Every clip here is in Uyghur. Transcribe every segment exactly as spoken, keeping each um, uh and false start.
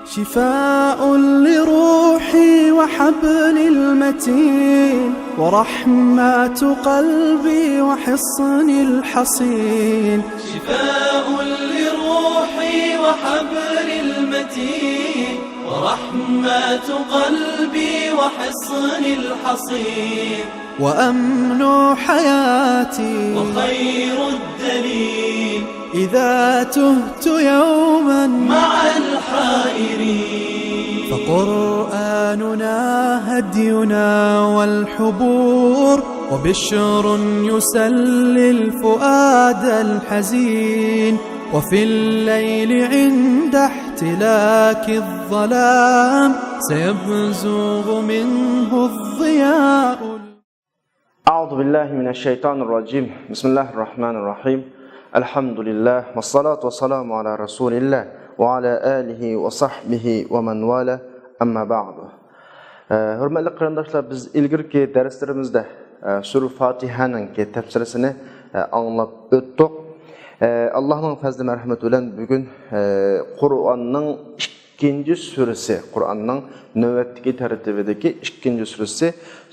شفاء لروحي وحبل المتين، ورحمة قلبي وحصن الحصين. شفاء لروحي وحبل المتين، ورحمة قلبي وحصن الحصين. وأمن حياتي وخير الدليل، إذا تهت يوما مع الحائرين. فقرآننا هدينا والحبور، وبشر يسلي الفؤاد الحزين. وفي الليل عند احتلاك الظلام، سيبزغ منه الضياء. أعوذ بالله من الشيطان الرجيم. بسم الله الرحمن الرحيم. الحمد لله والصلاة والسلام على رسول الله وعلى آله وصحبه ومن والاه. أما بعد. ھۆرمەتلىك قېرىنداشلار، بىز ئىلگىرىكى دەرسلىرىمىزدە سۈرە فاتىھەنىڭكى تەپسىرىسىنى ئاڭلاپ ئۆتتۇق. ئاللاھنىڭ پەزلى مەرھىمىتى بىلەن بۈگۈن قۇرئاننىڭ ئىككىنچى سۈرىسى، قۇرئاننىڭ نۆۋەتتىكى تەرتىبىدىكى ئىككىنچى سۈرىسى،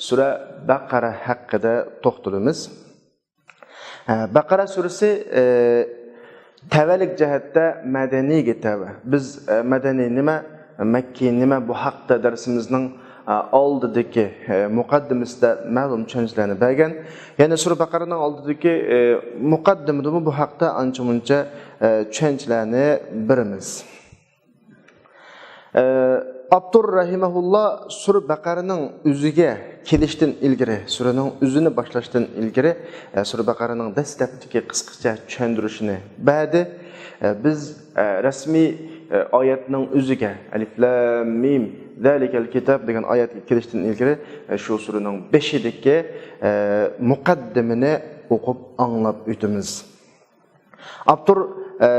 سۈرە بەقەرە ھەققىدە توختىلىمىز. بەقەرە سۈرىسى تەۋەلىك جەھەتتە مەدەنىيگە تەۋە. بىز مەدەنىي نېمە، مەككىي نېمە، بۇ ھەقتە دەرسىمىزنىڭ ئالدىدىكى مۇقەددىمىسىدە مەلۇم چۈشەنچىلەرنى بەرگەن. يەنە سۈرە بەقەرەنىڭ ئالدىدىكى مۇقەددىمىدىمۇ بۇ ھەقتە ئانچە-مۇنچە چۈشەنچىلەرنى بېرىمىز. ئاپتور رەھىمەھۇللا سۈرە بەقەرىنىڭ ئۆزىگە كېلىشتىن ئىلگىرى، سۈرىنىڭ ئۆزىنى باشلاشتىن ئىلگىرى، سۈرە بەقەرىنىڭ دەسلەپتىكى قىسقىچە چۈشەندۈرۈشىنى بەردى. بىز رەسمىي ئايەتنىڭ ئۆزىگە، ئەلىف لام مىم، زالىكەل كىتاب دېگەن ئايەتكە كېلىشتىن ئىلگىرى، شۇ سۈرىنىڭ بېشىدىكى مۇقەددىمىنى ئوقۇپ ئاڭلاپ ئۆتىمىز. ئاپتور، ئە،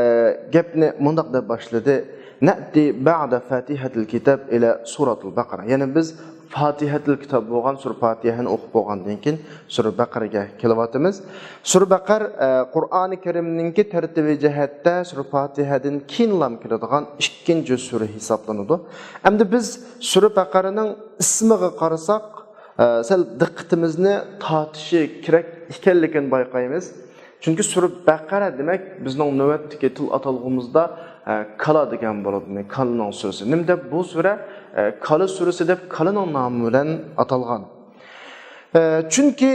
گەپنى مۇنداق دەپ باشلىدى: نەتى بەئدە فاتىھەتىل كىتاب ئىلە سۇراتىل بەقەرە. يەنى بىز فاتىھەتىل كىتاب بولغان سۈرە فاتىھەنى ئوقۇپ بولغاندىن كېيىن سۈرە بەقەرەگە كېلىۋاتىمىز. سۈرە بەقەر، ئە، قۇرئانى كەرىمنىڭكى تەرتىبى جەھەتتە سۈرە فاتىھەدىن كېيىنلا كېلىدىغان ئىككىنچى سۈرە ھېسابلىنىدۇ. ئەمدى بىز سۈرە بەقەرەنىڭ ئىسمىغا قارىساق، ئە، سەل دىققىتىمىزنى تارتىشى كېرەك ئىكەنلىكىنى بايقايمىز. چۈنكى سۈرە بەقەرە دېمەك، بىزنىڭ نۆۋەتتىكى تىل ئاتالغۇمىزدا، ئە، كالا دېگەن بولىدۇ. يەنى كالىنىڭ سۈرىسى. نېمە دەپ بۇ سۈرە، ئە، كالا سۈرىسى دەپ كالىنىڭ نامى بىلەن ئاتالغان؟ ئە، چۈنكى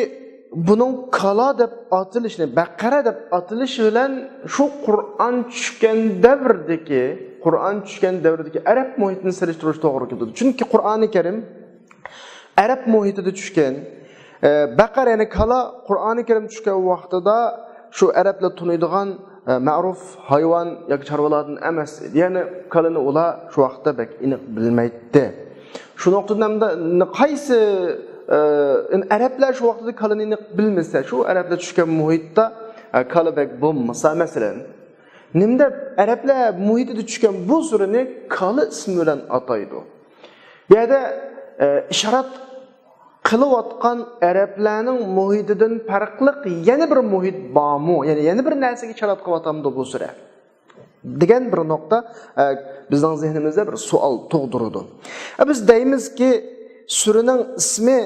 بۇنىڭ كالا دەپ ئاتىلىشىنى، بەقەرە دەپ ئاتىلىشى بىلەن شۇ قۇرئان چۈشكەن دەۋردىكى، قۇرئان چۈشكەن دەۋردىكى ئەرەب مۇھىتىنى سېلىشتۇرۇش توغرا كېلىدۇ. چۈنكى قۇرئانى كەرىم ئەرەب مۇھىتىدا چۈشكەن. ئە، بەقەرە، يەنى كالا، قۇرئانى كەرىم چۈشكەن ۋاقتىدا شۇ ئەرەبلەر تونۇيدىغان، ئە، مەرۇف ھايۋان ياكى چارۋىلاردىن ئەمەس ئىدى. يەنى كالىنى ئۇلار شۇ ۋاقىتتا بەك ئېنىق بىلمەيتتى. شۇ نۇقتىدىن ئەمدى قايسى، ئە، ئەرەبلەر شۇ ۋاقتىدا كالىنى ئېنىق بىلمىسە، شۇ ئەرەبلەر چۈشكەن مۇھىتتا، ئە، كالا بەك بولمىسا، مەسىلەن، نېمە دەپ ئەرەبلەر مۇھىتىدا چۈشكەن بۇ سۈرىنى كالا ئىسمى بىلەن ئاتايدۇ؟ بۇ يەردە، ئە، ئىشارەت قىلىۋاتقان ئەرەبلەرنىڭ مۇھىتىدىن پەرقلىق يەنە بىر مۇھىت بارمۇ؟ يەنى يەنە بىر نەرسىگە ئىشارەت قىلىۋاتامدۇ بۇ سۈرە؟ دېگەن بىر نۇقتا، ئە، بىزنىڭ زېھنىمىزدە بىر سوئال تۇغدۇرىدۇ. ئە، بىز دەيمىزكى، سۈرىنىڭ ئىسمى،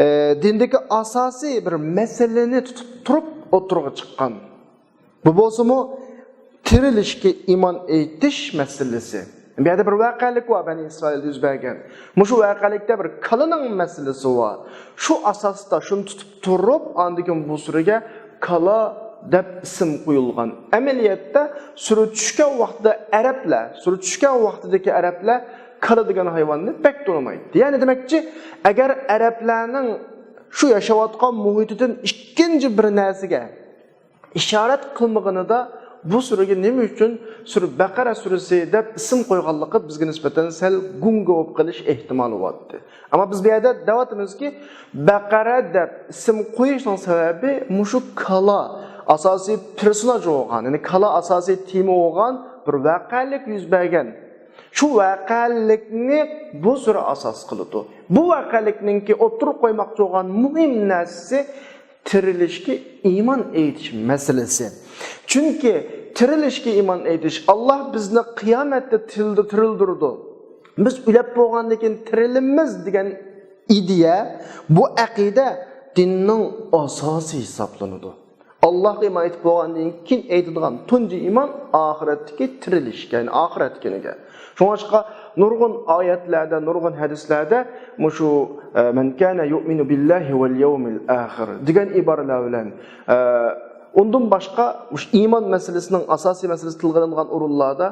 ئە، دىندىكى ئاساسىي بىر مەسىلىنى تۇتۇپ تۇرۇپ ئوتتۇرىغا چىققان. بۇ بولسىمۇ تىرىلىشكە ئىمان ئېيتىش مەسىلىسى. بۇ يەردە بىر ۋەقەلىك بار، بەنى ئىسرائىلدا يۈز بەرگەن. مۇشۇ ۋەقەلىكتە بىر كالىنىڭ مەسىلىسى بار. شۇ ئاساستا شۇنى تۇتۇپ تۇرۇپ، ئاندىن كېيىن بۇ سۈرىگە كالا دەپ ئىسىم قويۇلغان. ئەمەلىيەتتە سۈرە چۈشكەن ۋاقتىدا ئەرەبلەر، سۈرە چۈشكەن ۋاقتىدىكى ئەرەبلەر كالا دېگەن ھايۋاننى بەك تونۇمايتتى. يەنى دېمەكچى، ئەگەر ئەرەبلەرنىڭ شۇ ياشاۋاتقان مۇھىتىدىن ئىككىنچى بىر نەرسىگە ئىشارەت قىلمىغىنىدا، بۇ سۈرىگە نېمە ئۈچۈن سۈرە بەقەرە سۈرىسى دەپ ئىسىم قويغانلىقى بىزگە نىسبەتەن سەل گۇڭگا بولۇپ قېلىش ئېھتىمالى بارتتى. ئەمما بىز بۇ يەردە دەۋاتىمىزكى، بەقەرە دەپ ئىسىم قويۇشنىڭ سەۋەبى مۇشۇ كالا ئاساسىي پېرسوناژ بولغان، يەنى كالا ئاساسىي تېما بولغان بىر ۋەقەلىك يۈز بەرگەن. شۇ ۋەقەلىكنى بۇ سۈرە ئاساس قىلىدۇ. بۇ ۋەقەلىكنىڭكى ئوتتۇرىغا قويماقچى بولغان مۇھىم نەرسىسى تىرىلىشكە ئىمان ئېيتىش مەسىلىسى. چۈنكى تىرىلىشكە ئىمان ئېيتىش، ئاللا بىزنى قىيامەتتە تىرىلدى-، تىرىلدۈرىدۇ. بىز ئۆلۈپ بولغاندىن كېيىن تىرىلىمىز دېگەن ئىدىيە، بۇ ئەقىدە دىننىڭ ئاساسى ھېسابلىنىدۇ. ئاللاھقا ئىمان ئېيتىپ بولغاندىن كېيىن ئېيتىدىغان تۇنجى ئىمان ئاخىرەتتىكى تىرىلىشكە، يەنى ئاخىرەت كۈنىگە. شۇڭلاشقا نۇرغۇن ئايەتلەردە، نۇرغۇن ھەدىسلەردە مۇشۇ، ئە، «مەن كانە يۇئمىنۇ بىللاھى ۋەل يەۋمىل ئاخىر» دېگەن ئىبارىلەر بىلەن، ئە، ئۇندىن باشقا مۇشۇ ئىمان مەسىلىسىنىڭ ئاساسىي مەسىلىسى تىلغا ئېلىنغان ئورۇنلاردا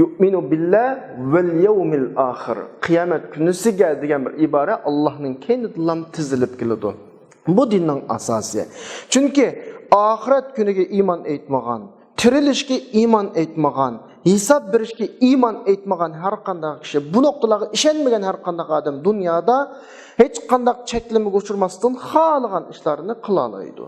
«يۇئمىنۇ بىللاھ ۋەل يەۋمىل ئاخىر»، قىيامەت كۈنىسىگە دېگەن بىر ئىبارە ئاللاھنىڭ كەينىدىنلا تىزىلىپ كېلىدۇ. بۇ دىننىڭ ئاساسى. چۈنكى ئاخىرەت كۈنىگە ئىمان ئېيتمىغان، تىرىلىشكە ئىمان ئېيتمىغان، ھېساب بېرىشكە ئىمان ئېيتمىغان ھەر قانداق كىشى، بۇ نۇقتىلارغا ئىشەنمىگەن ھەر قانداق ئادەم دۇنيادا ھېچقانداق چەكلىمىگە ئۇچرىماستىن خالىغان ئىشلارنى قىلالايدۇ.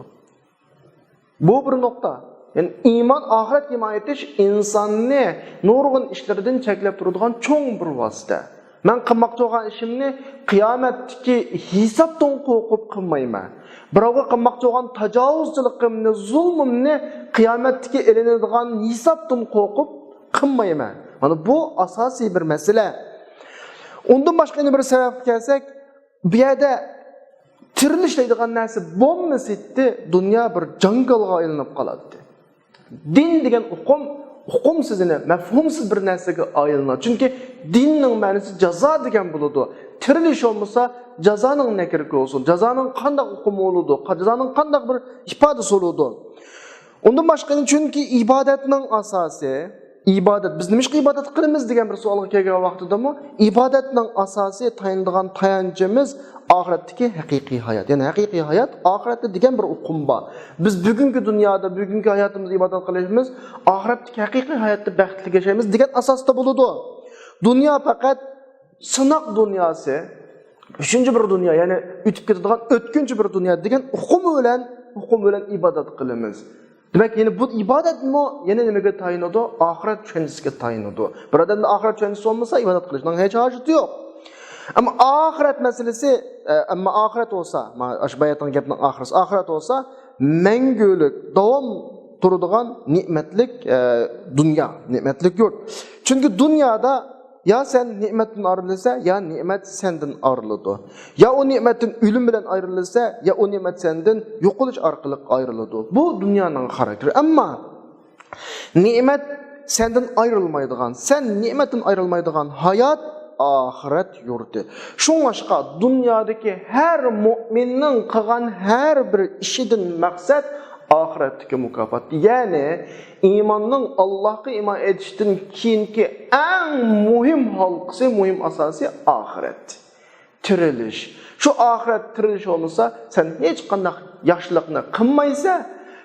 بۇ بىر نۇقتا. يەنى ئىمان، ئاخىرەتكە ئىمان ئېيتىش ئىنساننى نۇرغۇن ئىشلىرىدىن چەكلەپ تۇرىدىغان چوڭ بىر ۋاسىتە. مەن قىلماقچى بولغان ئىشىمنى قىيامەتتىكى ھېسابتىن قورقۇپ قىلمايمەن. بىراۋغا قىلماقچى بولغان تاجاۋۇزچىلىقىمنى، زۇلمۇمنى قىيامەتتىكى ئېلىنىدىغان ھېسابتىن قورقۇپ قىلمايمەن. مانا بۇ ئاساسىي بىر مەسىلە. ئۇندىن باشقا يەنە بىر سەۋەبكە كەلسەك، بۇ يەردە تىرىلىش دەيدىغان نەرسە بولمىسىدى، دۇنيا بىر جاڭگالغا ئايلىنىپ قالاتتى. دىن دېگەن ئۇقۇم، ئۇقۇمسىز، يەنى مەفھۇمسىز بىر نەرسىگە ئايلىنىدۇ. چۈنكى دىننىڭ مەنىسى جازا دېگەن بولىدۇ. تىرىلىش بولمىسا، جازانىڭ نەكىرىكى بولسۇن، جازانىڭ قانداق ئۇقۇمى بولىدۇ، جازانىڭ قانداق بىر ئىپادىسى بولىدۇ. ئۇندىن باشقا، چۈنكى ئىبادەتنىڭ ئاساسى، ئىبادەت، بىز نېمىشقا ئىبادەت قىلىمىز دېگەن بىر سوئالغا كەلگەن ۋاقتىدىمۇ، ئىبادەتنىڭ ئاساسى، تايىنىدىغان تايانچىمىز ئاخىرەتتىكى ھەقىقىي ھايات. يەنى ھەقىقىي ھايات ئاخىرەتتە دېگەن بىر ئۇقۇم بار. بىز بۈگۈنكى دۇنيادا، بۈگۈنكى ھاياتىمىزدا ئىبادەت قىلىشىمىز، ئاخىرەتتىكى ھەقىقىي ھاياتتا بەختلىك ياشايمىز دېگەن ئاساستا بولىدۇ. دۇنيا پەقەت سىناق دۇنياسى، ئۈچىنچى بىر دۇنيا، يەنى ئۆتۈپ كېتىدىغان ئۆتكۈنچى بىر دۇنيا دېگەن ئۇقۇم بىلەن، ئۇقۇم بىلەن ئىبادەت قىلىمىز. دېمەك، يەنى بۇ ئىبادەتمۇ يەنە نېمىگە تايىنىدۇ؟ ئاخىرەت چۈشەنچىسىگە تايىنىدۇ. بىر ئادەمدە ئاخىرەت چۈشەنچىسى بولمىسا، ئىبادەت قىلىشنىڭ ھېچ ھاجىتى يوق. ئەمما ئاخىرەت مەسىلىسى، ئە، ئەمما ئاخىرەت بولسا، مانا ئاشۇ باياتنىڭ گەپنىڭ ئاخىرىسى، ئاخىرەت بولسا مەڭگۈلۈك داۋام تۇرىدىغان نېمەتلىك، ئە، دۇنيا، نېمەتلىك يۇرت. چۈنكى دۇنيادا يا سەن نېمەتتىن ئايرىلىسەن، يا نېمەت سەندىن ئايرىلىدۇ. يا ئۇ نېمەتتىن ئۆلۈم بىلەن ئايرىلىسەن، يا ئۇ نېمەت سەندىن يوقىلىش ئارقىلىق ئايرىلىدۇ. بۇ دۇنيانىڭ خاراكتېرى. ئەمما نېمەت سەندىن ئايرىلمايدىغان، سەن نېمەتتىن ئايرىلمايدىغان ھايات ئاخىرەت يۇرتى. شۇڭلاشقا دۇنيادىكى ھەر مۇئمىننىڭ قىلغان ھەر بىر ئىشىدىن مەقسەت ئاخىرەتتىكى مۇكاپات. يەنى ئىماننىڭ، ئاللاھقا ئىمان ئېيتىشتىن كېيىنكى ئەڭ مۇھىم ھالقىسى، مۇھىم ئاساسى ئاخىرەت. تىرىلىش. شۇ ئاخىرەت تىرىلىش بولمىسا، سەن ھېچقانداق ياخشىلىقنى قىلمايسەن،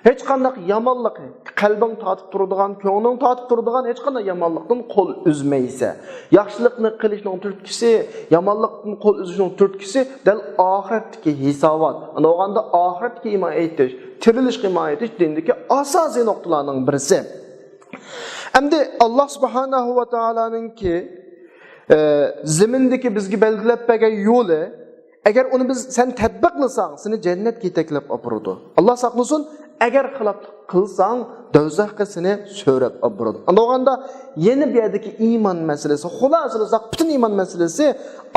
ھېچقانداق يامانلىق، قەلبىڭ تارتىپ تۇرىدىغان، كۆڭلۈڭ تارتىپ تۇرىدىغان ھېچقانداق يامانلىقتىن قول ئۈزمەيسەن. ياخشىلىقنى قىلىشنىڭ تۈرتكىسى، يامانلىقتىن قول ئۈزۈشنىڭ تۈرتكىسى دەل ئاخىرەتتىكى ھېسابات. ئاندىن بولغاندا ئاخىرەتكە ئىمان ئېيتىش، تىرىلىشقا ئىمان ئېيتىش دىندىكى ئاساسىي نۇقتىلارنىڭ بىرسى. ئەمدى ئاللاھ سۇبھانەھۇ ۋە تائالانىڭكى، ئە، زېمىندىكى بىزگە بەلگىلەپ بەرگەن يولى، ئەگەر ئۇنى بىز، سەن تەتبىقلىساڭ، سېنى جەننەتكە يېتەكلەپ ئاپىرىدۇ. ئاللاھ ساقلىسۇن، ئەگەر خىلاپلىق قىلساڭ، دوزاخقا سېنى سۆرەپ ئاپىرىدۇ. ئاندىن بولغاندا يەنە بۇ يەردىكى ئىمان مەسىلىسى، خۇلاسىلىساق، پۈتۈن ئىمان مەسىلىسى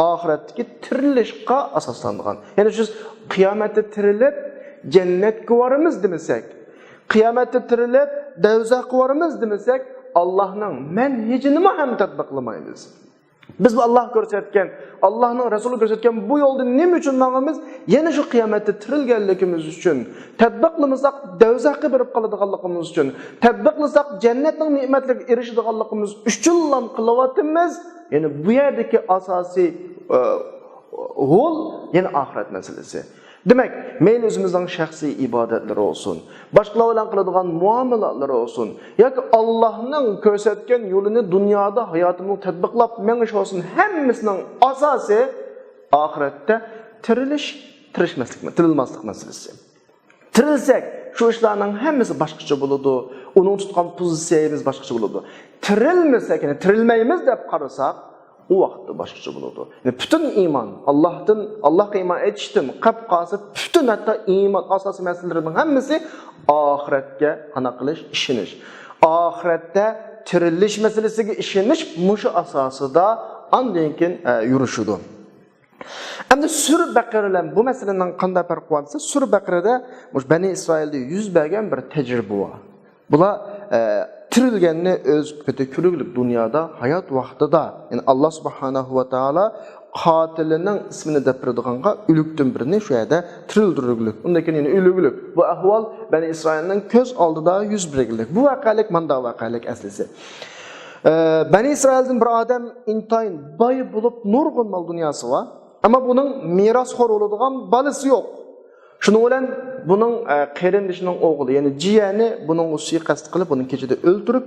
ئاخىرەتتىكى تىرىلىشقا ئاساسلانغان. يەنى شۇ قىيامەتتە تىرىلىپ جەننەتكە بارىمىز دېمىسەك، قىيامەتتە تىرىلىپ دوزاخقا بارىمىز دېمىسەك، ئاللاھنىڭ مەنھىجىنىمۇ ھەم تەتبىقلىمايمىز. بىز بۇ ئاللاھ كۆرسەتكەن، ئاللاھنىڭ رەسۇلى كۆرسەتكەن بۇ يولدا نېمە ئۈچۈن ماڭىمىز؟ يەنە شۇ قىيامەتتە تىرىلگەنلىكىمىز ئۈچۈن. تەتبىقلىمىساق، دوزاخقا بېرىپ قالىدىغانلىقىمىز ئۈچۈن. تەتبىقلىساق، جەننەتنىڭ نېمەتلىرىگە ئېرىشىدىغانلىقىمىز ئۈچۈنلا قىلىۋاتىمىز. يەنى بۇ يەردىكى ئاساسىي، ئە، ھول يەنە ئاخىرەت مەسىلىسى. دېمەك، مەيلى ئۆزىمىزنىڭ شەخسىي ئىبادەتلىرى بولسۇن، باشقىلار بىلەن قىلىدىغان مۇئامىلەتلىرى بولسۇن، ياكى ئاللاھنىڭ كۆرسەتكەن يولىنى دۇنيادا ھاياتىمنى تەتبىقلاپ مېڭىش بولسۇن، ھەممىسىنىڭ ئاساسى ئاخىرەتتە تىرىلىش، تىرىشمەسلىك، تىرىلماسلىق مەسىلىسى. تىرىلسەك، شۇ ئىشلارنىڭ ھەممىسى باشقىچە بولىدۇ. ئۇنىڭ تۇتقان پوزىتسىيەمىز باشقىچە بولىدۇ. تىرىلمىسەك، يەنى تىرىلمەيمىز دەپ قارىساق، ئۇ ۋاقىتتا باشقىچە بولىدۇ. يەنى پۈتۈن ئىمان، ئاللاھتىن، ئاللاھقا ئىمان ئېيتىشتىن قاپ قالسا، پۈتۈن ھەتتا ئىمان ئاساسىي مەسىلىلىرىنىڭ ھەممىسى ئاخىرەتكە قانداق قىلىش؟ ئىشىنىش. ئاخىرەتتە تىرىلىش مەسىلىسىگە ئىشىنىش، مۇشۇ ئاساسىدا ئاندىن كېيىن ئە، يۈرۈشىدۇ. ئەمدى سۈرە بەقەرە بىلەن بۇ مەسىلىنىڭ قانداق پەرقى بار دېسە، سۈرە بەقەرەدە مۇشۇ بەنى ئىسرائىلدا يۈز بەرگەن بىر تەجرىبە بار. بۇلار ئە، تىرىلگەننى ئۆز پېتى كۆرگۈلۈك دۇنيادا ھايات ۋاقتىدا، يەنى ئاللا سۇبھانەھۇ ۋە تائالا قاتىلىنىڭ ئىسمىنى دەپ بېرىدىغانغا ئۆلۈكتىن بىرنى شۇ يەردە تىرىلدۈرگۈلۈك، ئۇندىن كېيىن يەنە ئۆلگۈلۈك. بۇ ئەھۋال بەنى ئىسرائىلنىڭ كۆز ئالدىدا يۈز بەرگۈلۈك. بۇ ۋەقەلىك مانداق ۋەقەلىك ئەسلىسى. ئە، بەنى ئىسرائىلدىن بىر ئادەم ئىنتايىن باي بولۇپ، نۇرغۇن مال دۇنياسى بار. ئەمما بۇنىڭ مىراسخور بولىدىغان بالىسى يوق. شۇنىڭ بىلەن بۇنىڭ، ئە، قېرىندىشىنىڭ ئوغلى، يەنى جىيەنى بۇنىڭغا سۇيىقەست قىلىپ، بۇنى كېچىدە ئۆلتۈرۈپ،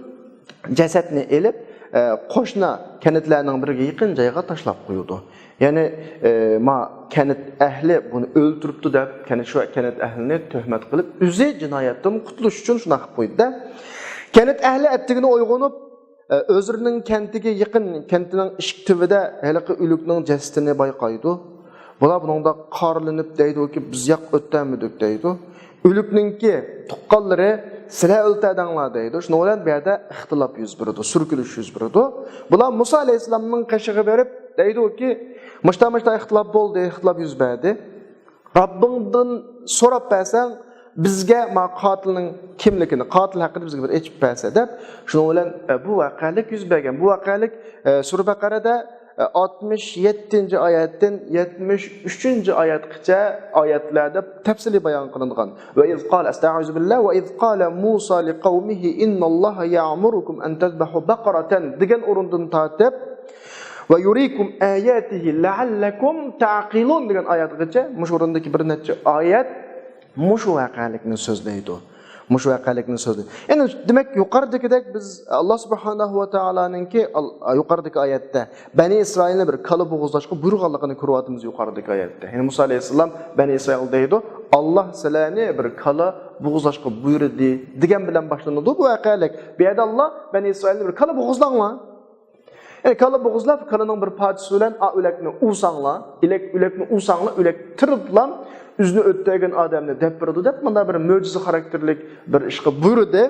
جەسەتنى ئېلىپ، ئە، قوشنا كەنتلەرنىڭ بىرىگە يېقىن جايغا تاشلاپ قويىدۇ. يەنى، ئە، ما كەنت ئەھلى بۇنى ئۆلتۈرۈپتۇ دەپ، كەنت، شۇ كەنت ئەھلىنى تۆھمەت قىلىپ، ئۆزى جىنايەتتىن قۇتۇلۇش ئۈچۈن شۇنداق قىلىپ قويدى-دە. كەنت ئەھلى ئەتىگىنى ئويغىنىپ، ئۆزلىرىنىڭ كەنتىگە يېقىن، كەنتىنىڭ ئىشىك تۈۋىدە ھېلىقى ئۆلۈكنىڭ جەسىتىنى بايقايدۇ. بۇلار بۇنىڭدا قارىلىنىپ دەيدۇكى، بىز ياق ئۆتەلمىدۇق دەيدۇ. ئۆلۈكنىڭكى تۇغقانلىرى، سىلەر ئۆلتۈردۈڭلار دەيدۇ. شۇنىڭ بىلەن بۇ يەردە ئىختىلاپ يۈز بېرىدۇ، سۈركىلىش يۈز بېرىدۇ. بۇلار مۇسا ئەلەيھىسسالامنىڭ قېشىغا بېرىپ دەيدۇكى، مۇشتا مۇشتا ئىختىلاپ بولدى، ئىختىلاپ يۈز بەردى. رەببىڭدىن سوراپ بەرسەڭ، بىزگە ما قاتىلنىڭ كىملىكىنى، قاتىل ھەققىدە بىزگە بىر ئېچىپ بەرسە دەپ، شۇنىڭ بىلەن، ئە، بۇ ۋەقەلىك يۈز بەرگەن. بۇ ۋەقەلىك، ئە، سۈرە بەقەرەدە، ئە، ئاتمىش يەتتىنچى ئايەتتىن يەتمىش ئۈچىنچى ئايەتكىچە ئايەتلەردە تەپسىلىي بايان قىلىنغان. ۋە ئىز قال، ئەستەئىزۇ بىللا، ۋە ئىز قالە مۇسا لىقەۋمىھى ئىنناللاھە يەئمۇرۇكۇم ئەن تەزبەھۇ بەقەرەتەن دېگەن ئورۇندىن تارتىپ، ۋە يۇرىكۇم ئاياتىھى لەئەللەكۇم تەئقىلۇن دېگەن ئايەتكىچە مۇشۇ ئورۇندىكى بىر نەچچە ئايەت مۇشۇ ۋەقەلىكنى سۆزلەيدۇ. مۇشۇ ۋەقەلىكنى سۆزلەيدۇ. يەنى دېمەك، يۇقىرىدىكىدەك بىز ئاللا سۇبھانەھۇ ۋە تائالانىڭكى ئال-، يۇقىرىدىكى ئايەتتە بەنى ئىسرائىلنى بىر كالا بوغۇزلاشقا بۇيرۇغانلىقىنى كۆرۈۋاتىمىز يۇقىرىدىكى ئايەتتە. يەنى مۇسا ئەلەيھىسسالام بەنى ئىسرائىلغا دەيدۇ، ئاللا سىلەرنى بىر كالا بوغۇزلاشقا بۇيرۇدى دېگەن بىلەن باشلىنىدۇ بۇ ۋەقەلىك. بۇ يەردە ئاللا بەنى ئىسرائىلنى بىر كالا بوغۇزلاڭلار. يەنى كالا بوغۇزلاپ، كالىنىڭ بىر پارچىسى بىلەن ئا ئۆلەكنى ئۇرساڭلار، ئۆلەك، ئۆلەكنى ئۇرساڭلار، ئۆلەك تىرىلىپلا ئۆزىنى ئۆلتۈرگەن ئادەمنى دەپ بېرىدۇ دەپ، مۇنداق بىر مۆجىزە خاراكتېرلىك بىر ئىشقا بۇيرۇدى.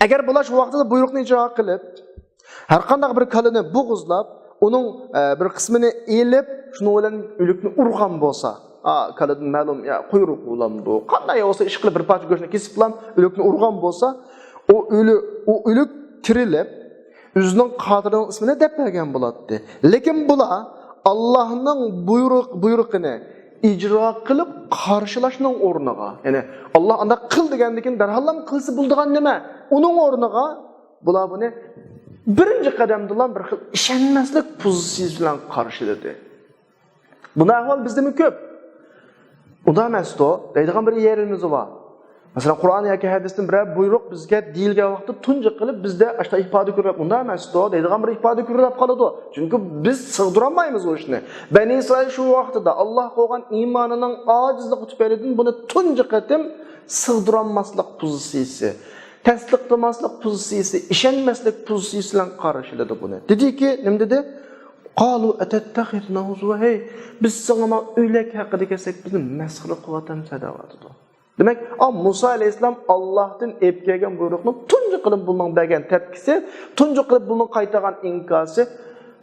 ئەگەر بۇلار شۇ ۋاقتىدا بۇيرۇقنى ئىجرا قىلىپ، ھەر قانداق بىر كالىنى بوغۇزلاپ، ئۇنىڭ، ئە، بىر قىسمىنى ئېلىپ، شۇنىڭ بىلەن ئۆلۈكنى ئۇرغان بولسا، ئا، كالىدىن مەلۇم، يا قۇيرۇق بولامدۇ، قانداق يا بولسا ئىش قىلىپ بىر پارچە گۆشنى كېسىپلا ئۆلۈكنى ئۇرغان بولسا، ئۇ ئۆلۈ-، ئۇ ئۆلۈك تىرىلىپ، ئۆزىنىڭ قاتىلىنىڭ ئىسمىنى دەپ بەرگەن بولاتتى. لېكىن بۇلار ئاللاھنىڭ بۇيرۇق-، بۇيرۇقىنى ئىجرا قىلىپ قارشىلاشنىڭ ئورنىغا، يەنى ئاللا ئانداق قىل دېگەندىن كېيىن دەرھاللا قىلسا بولىدىغان نېمە؟ ئۇنىڭ ئورنىغا بۇلار بۇنى بىرىنچى قەدەمدىلا بىر خىل ئىشەنمەسلىك پوزىتسىيىسى بىلەن قارشىلىدى. بۇنداق ئەھۋال بىزدىمۇ كۆپ. ئۇنداق ئەمەستۇ دەيدىغان بىر يېرىمىز بار. مەسىلەن، قۇرئان ياكى ھەدىستىن بىرەر بۇيرۇق بىزگە دېيىلگەن ۋاقىتتا تۇنجى قىلىپ بىزدە ئاشۇنداق ئىپادە كۆرۈپ، ئۇنداق ئەمەستۇ دەيدىغان بىر ئىپادە كۆرۈلۈپ قالىدۇ. چۈنكى بىز سىغدۇرالمايمىز ئۇ ئىشنى. بەنى ئىسرائىل شۇ ۋاقتىدا ئاللاھقا بولغان ئىمانىنىڭ ئاجىزلىقى تۈپەيلىدىن بۇنى تۇنجى قېتىم سىغدۇرالماسلىق پوزىتسىيىسى، تەستىقلىماسلىق پوزىتسىيىسى، ئىشەنمەسلىك پوزىتسىيىسى بىلەن قارشىلىدى بۇنى. دېدىكى، نېمە دېدى؟ قالوا أتتخذنا هزوا، ھەي، بىز ساڭا ما ئۆلەك ھەققىدە كەلسەك، بىزنى مەسخىرە قىلىۋاتامسەن دەۋاتىدۇ. دېمەك، ئا، مۇسا ئەلەيھىسسالام ئاللاھتىن ئېلىپ كەلگەن بۇيرۇقنىڭ تۇنجى قىلىپ بۇنىڭ بەرگەن تەپكىسى، تۇنجى قىلىپ بۇنىڭ قايتارغان ئىنكاسى،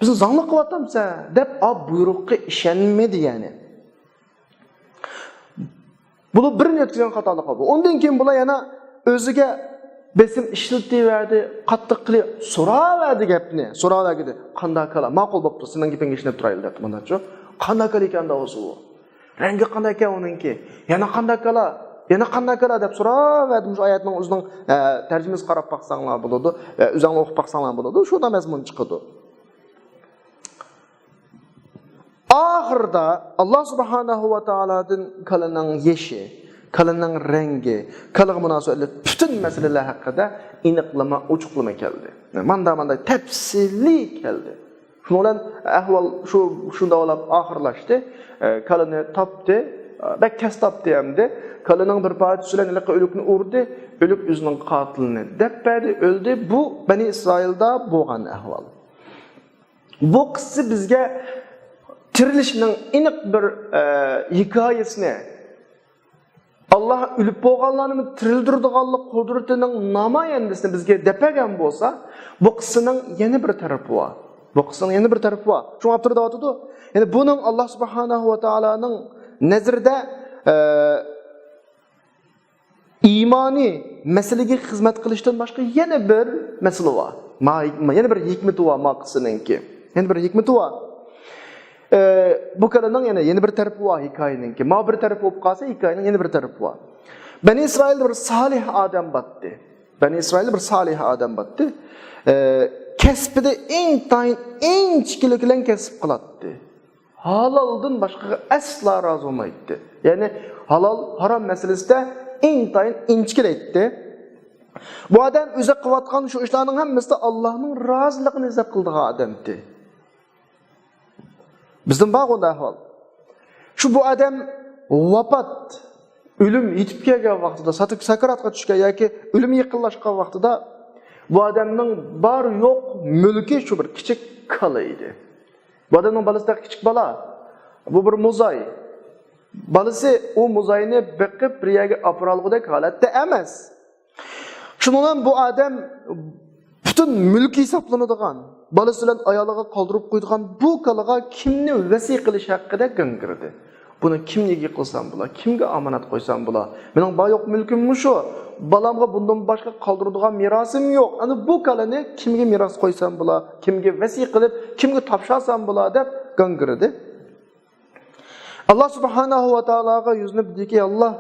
بىزنى زاڭلىق قىلىۋاتامسەن دەپ، ئا، بۇيرۇققا ئىشەنمىدى يەنى. بۇلار بىرىنى ئۆتكۈزگەن خاتالىق بۇ. ئۇندىن كېيىن بۇلار يەنە ئۆزىگە بېسىم ئىشلىتىۋەردى، قاتتىق قىلىپ سوراۋەردى گەپنى. سوراۋەردى، قانداق كالا؟ ماقۇل بوپتۇ، سېنىڭ گېپىڭگە ئىشىنىپ تۇرايلى دەپتۇ، مانداچۇ. قانداق كالا ئىكەن داۋۇسى بۇ؟ رەڭگى قانداق ئىكەن ئۇنىڭكى؟ يەنە قانداق كالا؟ يەنە قانداق كالا دەپ سوراۋەردى. مۇشۇ ئايەتنىڭ ئۆزىنىڭ، ئە، تەرجىمىسىگە قاراپ باقساڭلار بولىدۇ، ئە، ئۆزۈڭلار ئوقۇپ باقساڭلار بولىدۇ. شۇنداق مەزمۇن چىقىدۇ. ئاخىرىدا ئاللا سۇبھانەھۇ ۋە تائالادىن كالىنىڭ يېشى، كالىنىڭ رەڭگى، كالىغا مۇناسىۋەتلىك پۈتۈن مەسىلىلەر ھەققىدە ئېنىقلىما، ئوچۇقلىما كەلدى. ماندا، ماندا تەپسىلىي كەلدى. شۇنىڭ بىلەن ئەھۋال شۇ، شۇنداق بولۇپ ئاخىرلاشتى. ئە، كالىنى تاپتى، ئە، بەك تەس تاپتى ئەمدى. كالىنىڭ بىر پارچىسى بىلەن ھېلىقى ئۆلۈكنى ئۇردى، ئۆلۈك ئۆزىنىڭ قاتىلىنى دەپ بەردى، ئۆلدى. بۇ بەنى ئىسرائىلدا بولغان ئەھۋال. بۇ قىسسە بىزگە تىرىلىشنىڭ ئېنىق بىر، ئە، ھېكايىسىنى، ئاللا ئۆلۈپ بولغانلارنىمۇ تىرىلدۈرىدىغانلىق قۇدرىتىنىڭ نامايەندىسىنى بىزگە دەپ بەرگەن بولسا، بۇ قىسسىنىڭ يەنە بىر تەرىپى بار. بۇ قىسسىنىڭ يەنە بىر تەرىپى بار. شۇڭا ئاپتور دەۋاتىدۇ، يەنى بۇنىڭ ئاللا سۇبھانەھۇ ۋە تائالانىڭ نەزىرىدە، ئە، ئىمانىي مەسىلىگە خىزمەت قىلىشتىن باشقا يەنە بىر مەسىلە بار. ما-، يەنە بىر ھېكمىتى بار ما قىسسىنىڭكى. يەنە بىر ھېكمىتى بار. ئە، بۇ كالىنىڭ يەنە، يەنە بىر تەرىپى بار ھېكايىنىڭكى. ما بىر تەرىپى بولۇپ قالسا، ھېكايىنىڭ يەنە بىر تەرىپى بار. بەنى ئىسرائىلدا بىر سالىھ ئادەم باتتى. بەنى ئىسرائىلدا بىر سالىھ ئادەم باتتى. ئە، كەسپىدە ئىنتايىن ئىنچىكىلىك بىلەن كەسىپ قىلاتتى. ھالالدىن باشقىغا ئەسلا رازى بولمايتتى. يەنى ھالال، ھارام مەسىلىسىدە ئىنتايىن ئىنچىكىلەيتتى. بۇ ئادەم ئۆزى قىلىۋاتقان شۇ ئىشلارنىڭ ھەممىسىدە ئاللانىڭ رازىلىقىنى ئىزدەپ قىلىدىغان ئادەمتى. بىزدىن بار بۇنداق ئەھۋال. شۇ بۇ ئادەم ۋاپات، ئۆلۈم يېتىپ كەلگەن ۋاقتىدا، ساتىپ سەكراتقا چۈشكەن ياكى ئۆلۈم يېقىنلاشقان ۋاقتىدا بۇ ئادەمنىڭ بار يوق مۈلكى شۇ بىر كىچىك كالا ئىدى. بۇ ئادەمنىڭ بالىسى تېخى كىچىك بالا. بۇ بىر موزاي. بالىسى ئۇ موزاينى بېقىپ بىر يەرگە ئاپىرالىغۇدەك ھالەتتە ئەمەس. شۇنىڭ بىلەن بۇ ئادەم پۈتۈن مۈلكى ھېسابلىنىدىغان، بالىسى بىلەن ئايالىغا قالدۇرۇپ قويىدىغان بۇ كالىغا كىمنى ۋەسىي قىلىش ھەققىدە گاڭگىردى. بۇنى كىمگە قىلسام بولا؟ كىمگە ئامانەت قويسام بولا؟ مېنىڭ بار يوق مۈلكۈم مۇشۇ. بالامغا بۇندىن باشقا قالدۇرىدىغان مىراسىم يوق. ئەنە بۇ كالىنى كىمگە مىراس قويسام بولا؟ كىمگە ۋەسىي قىلىپ، كىمگە تاپشۇرسام بولا؟ دەپ گاڭگىردى. ئاللا سۇبھانەھۇ ۋە تائالاغا يۈزلىنىپ دېدىكى، ئاللا،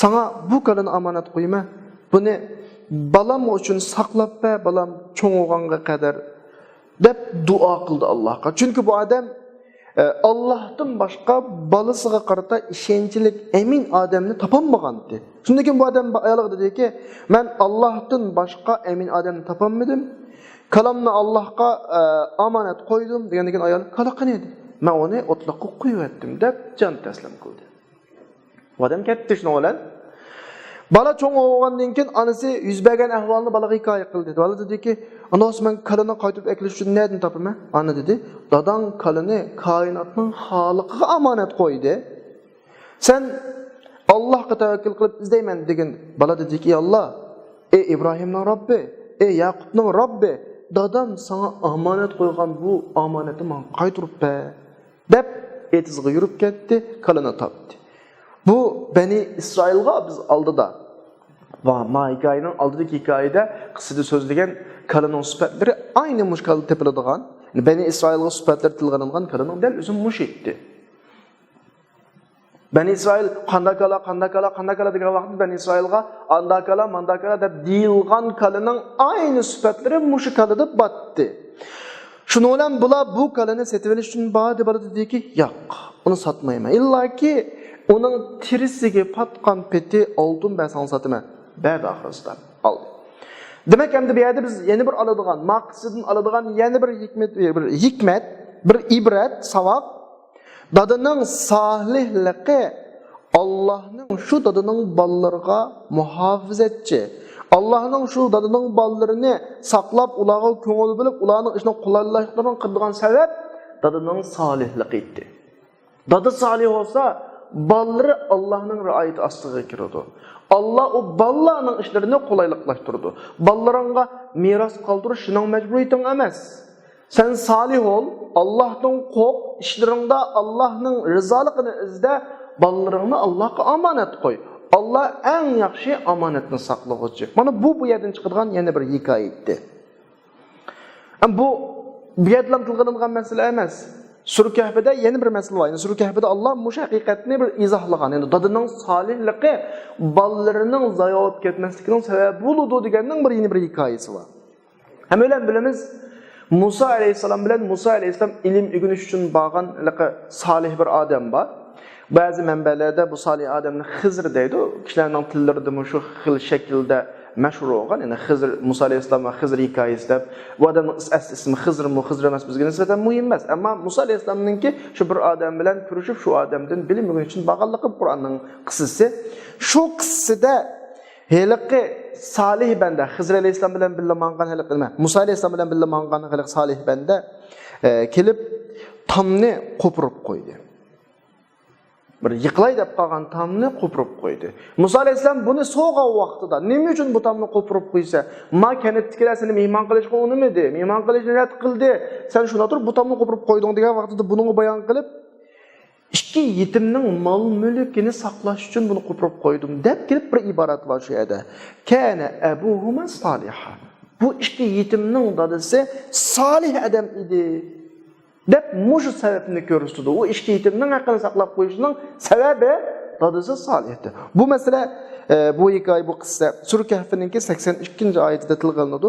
ساڭا بۇ كالىنى ئامانەت قويىمەن. بۇنى بالام ئۈچۈن ساقلاپ بەر، بالام چوڭ بولغانغا قەدەر، دەپ دۇئا قىلدى ئاللاغا. چۈنكى بۇ ئادەم، ئە، ئاللاھتىن باشقا بالىسىغا قارىتا ئىشەنچلىك، ئەمىن ئادەمنى تاپالمىغانىدى. شۇندىن كېيىن بۇ ئادەم ئايالىغا دېدىكى، مەن ئاللاھتىن باشقا ئەمىن ئادەمنى تاپالمىدىم. كالامنى ئاللاھقا، ئە، ئامانەت قويدۇم، دېگەندىن كېيىن ئايال، كالا قېنى؟ دېدى. مەن ئۇنى ئوتلاققا قويۇۋەتتىم، دەپ جان تەسلىم قىلدى. ئۇ ئادەم كەتتى شۇنىڭ بىلەن. بالا چوڭ بولغاندىن كېيىن ئانىسى يۈز بەرگەن ئەھۋالنى بالىغا ھېكايە قىلدى. بالا دېدىكى، ئانا، مەن كالىنى قايتۇرۇپ ئەكېلىش ئۈچۈن نەدىن تاپىمەن؟ ئانا دېدى، داداڭ كالىنى كائىناتنىڭ خالىقىغا ئامانەت قويدى. سەن ئاللاھقا تەۋەككۈل قىلىپ ئىزدەيمەن دېگىن. بالا دېدىكى، ئى ئاللا، ئى ئىبراھىمنىڭ رەببى، ئى يەقۇبنىڭ رەببى، دادام ساڭا ئامانەت قويغان بۇ ئامانەتنى ماڭا قايتۇرۇپ بەر، دەپ ئېتىزغا يۈرۈپ كەتتى، كالىنى تاپتى. بۇ بەنى ئىسرائىلغا بىز ئالدىدا، ۋا، ما ھېكايىنىڭ ئالدىدىكى ھېكايىدە قىسسىدە سۆزلىگەن كالىنىڭ سۈپەتلىرى ئاينى مۇشۇ كالىدا تېپىلىدىغان، بەنى ئىسرائىلغا سۈپەتلىرى تىلغا ئېلىنغان كالىنىڭ دەل ئۆزى مۇشۇ ئىدى. بەنى ئىسرائىل قاندا كالا، قاندا كالا، قاندا كالا دېگەن ۋاقىتتا بەنى ئىسرائىلغا ئاندا كالا، ماندا كالا دەپ دېيىلغان كالىنىڭ ئاينى سۈپەتلىرى مۇشۇ كالىدا باتتى. شۇنىڭ بىلەن بۇلار بۇ كالىنى سېتىۋېلىش ئۈچۈن باردى، بالا دېدىكى، ياق، ئۇنى ساتمايمەن. ئىللاكى ئۇنىڭ تېرىسىگە پاتقان پېتى ئالتۇن بەرسەڭ ساتىمەن. بەردى ئاخىرسىدا. ئالدى. دېمەك، ئەمدى بۇ يەردە بىز يەنە بىر ئالىدىغان، ما قىسسىدىن ئالىدىغان يەنە بىر ھېكمەت، بىر ھېكمەت، بىر ئىبرەت، ساۋاق. دادىنىڭ سالىھلىقى ئاللاھنىڭ شۇ دادىنىڭ بالىلىرىغا مۇھاپىزەتچى، ئاللاھنىڭ شۇ دادىنىڭ بالىلىرىنى ساقلاپ، ئۇلارغا كۆڭۈل بۆلۈپ، ئۇلارنىڭ ئىشىنى قولايلاشتۇرىدىغان قىلىدىغان سەۋەب دادىنىڭ سالىھلىقى ئىدى. دادا سالىھ بولسا، بالىلىرى ئاللاھنىڭ رىئايىتى ئاستىغا كىرىدۇ. ئاللا ئۇ بالىلارنىڭ ئىشلىرىنى قولايلىقلاشتۇرىدۇ. بالىلىرىڭغا مىراس قالدۇرۇش سېنىڭ مەجبۇرىيىتىڭ ئەمەس. سەن سالىھ بول، ئاللاھتىن قورق، ئىشلىرىڭدا ئاللاھنىڭ رىزالىقىنى ئىزدە، بالىلىرىڭنى ئاللاھقا ئامانەت قوي. ئاللا ئەڭ ياخشى ئامانەتنى ساقلىغۇچى. مانا بۇ، بۇ يەردىن چىقىدىغان يەنە بىر ھېكايە ئىدى. ئەم، بۇ، بۇ يەردىلا تىلغا ئېلىنغان مەسىلە ئەمەس. سۈرە كەھپىدە يەنە بىر مەسىلە بار. يەنى سۈرە كەھپىدە ئاللا مۇشۇ ھەقىقەتنى بىر ئىزاھلىغان. يەنى دادىنىڭ سالىھلىقى بالىلىرىنىڭ زايا بولۇپ كەتمەسلىكىنىڭ سەۋەبى بولىدۇ دېگەننىڭ بىر، يەنە بىر ھېكايىسى بار. ھەممە بىلەن بىلىمىز، مۇسا ئەلەيھىسسالام بىلەن مۇسا ئەلەيھىسسالام ئىلىم ئۆگىنىش ئۈچۈن بارغان ھېلىقى سالىھ بىر ئادەم بار. بەزى مەنبەلەردە بۇ سالىھ ئادەمنى خىزىر دەيدۇ. كىشىلەرنىڭ تىللىرىدىمۇ شۇ خىل شەكىلدە مەشھۇر بولغان، يەنى خىزىر، مۇسا ئەلەيھىسسالام ۋە خىزىر ھېكايىسى دەپ. بۇ ئادەمنىڭ ئەس-، ئەسلى ئىسمى خىزىرمۇ، خىزىر ئەمەس، بىزگە نىسبەتەن مۇھىم ئەمەس. ئەمما مۇسا ئەلەيھىسسالامنىڭكى شۇ بىر ئادەم بىلەن كۆرۈشۈپ، شۇ ئادەمدىن بىلىم ئۆگىنىش ئۈچۈن بارغانلىقى قۇرئاننىڭ قىسسىسى. شۇ قىسسىدە ھېلىقى سالىھ بەندە، خىزىر ئەلەيھىسسالام بىلەن بىللە ماڭغان ھېلىقى نېمە، مۇسا ئەلەيھىسسالام بىلەن بىللە ماڭغان ھېلىقى سالىھ بەندە، ئە، كېلىپ تامنى قوپۇرۇپ قويدى. بىر يىقىلاي دەپ قالغان تامنى قوپۇرۇپ قويدى. مۇسا ئەلەيھىسسالام بۇنى سوغان ۋاقتىدا، نېمە ئۈچۈن بۇ تامنى قوپۇرۇپ قويىسەن؟ ما كەنتتىكىلەر سېنى مېھمان قىلىشقا ئۇنىمىدى، مېھمان قىلىشنى رەت قىلدى. سەن شۇنداق تۇرۇپ بۇ تامنى قوپۇرۇپ قويدۇڭ دېگەن ۋاقتىدا بۇنىڭغا بايان قىلىپ، ئىككى يېتىمنىڭ مال-مۈلكىنى ساقلاش ئۈچۈن بۇنى قوپۇرۇپ قويدۇم دەپ كېلىپ بىر ئىبارەت بار شۇ يەردە. كان أبوهما صالحا. بۇ ئىككى يېتىمنىڭ دادىسى سالىھ ئادەم ئىدى دەپ مۇشۇ سەۋەبنى كۆرسىتىدۇ. ئۇ ئىككى يېتىمنىڭ ھەققىنى ساقلاپ قويۇشنىڭ سەۋەبى دادىسى سالىھ ئىدى. بۇ مەسىلە، ئە، بۇ ھېكايە، بۇ قىسسە سۈرە كەھفىنىڭكى سەكسەن ئىككىنچى ئايىتىدە تىلغا ئېلىنىدۇ.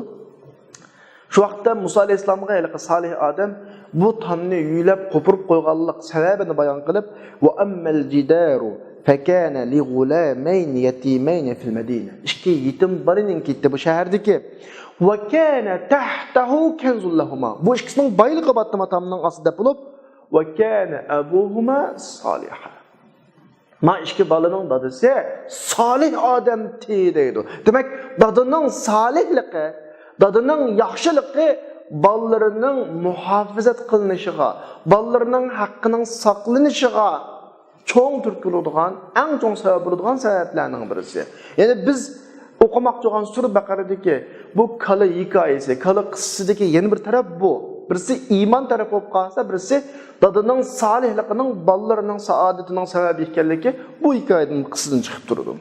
شۇ ۋاقىتتا مۇسا ئەلەيھىسسالامغا ھېلىقى سالىھ ئادەم بۇ تامنى يۆلەپ قوپۇرۇپ قويغانلىق سەۋەبىنى بايان قىلىپ، وأما الجدار فكان لغلامين يتيمين في المدينة. ئىككى يېتىم بالىنىڭكى ئىدى بۇ شەھەردىكى. وكان تحته كنز لهما. بۇ ئىككىسىنىڭ بايلىقى بار ئىدى تامنىڭ ئاستىدا دەپ بولۇپ، وكان أبوهما صالحا. ما ئىككى بالىنىڭ دادىسى سالىھ ئادەمتى دەيدۇ. دېمەك، دادىنىڭ سالىھلىقى، دادىنىڭ ياخشىلىقى بالىلىرىنىڭ مۇھاپىزەت قىلىنىشىغا، بالىلىرىنىڭ ھەققىنىڭ ساقلىنىشىغا چوڭ تۈرتكە بولىدىغان، ئەڭ چوڭ سەۋەب بولىدىغان سەۋەبلەرنىڭ بىرسى. يەنى بىز ئوقۇماقچى بولغان سۈرە بەقەرىدىكى بۇ كالا ھېكايىسى، كالا قىسسىسىدىكى يەنە بىر تەرەپ بۇ. بىرسى ئىمان تەرەپى بولۇپ قالسا، بىرسى دادىنىڭ سالىھلىقىنىڭ بالىلىرىنىڭ سائادىتىنىڭ سەۋەبى ئىكەنلىكى بۇ ھېكايىدىن، قىسسىدىن چىقىپ تۇرىدۇ.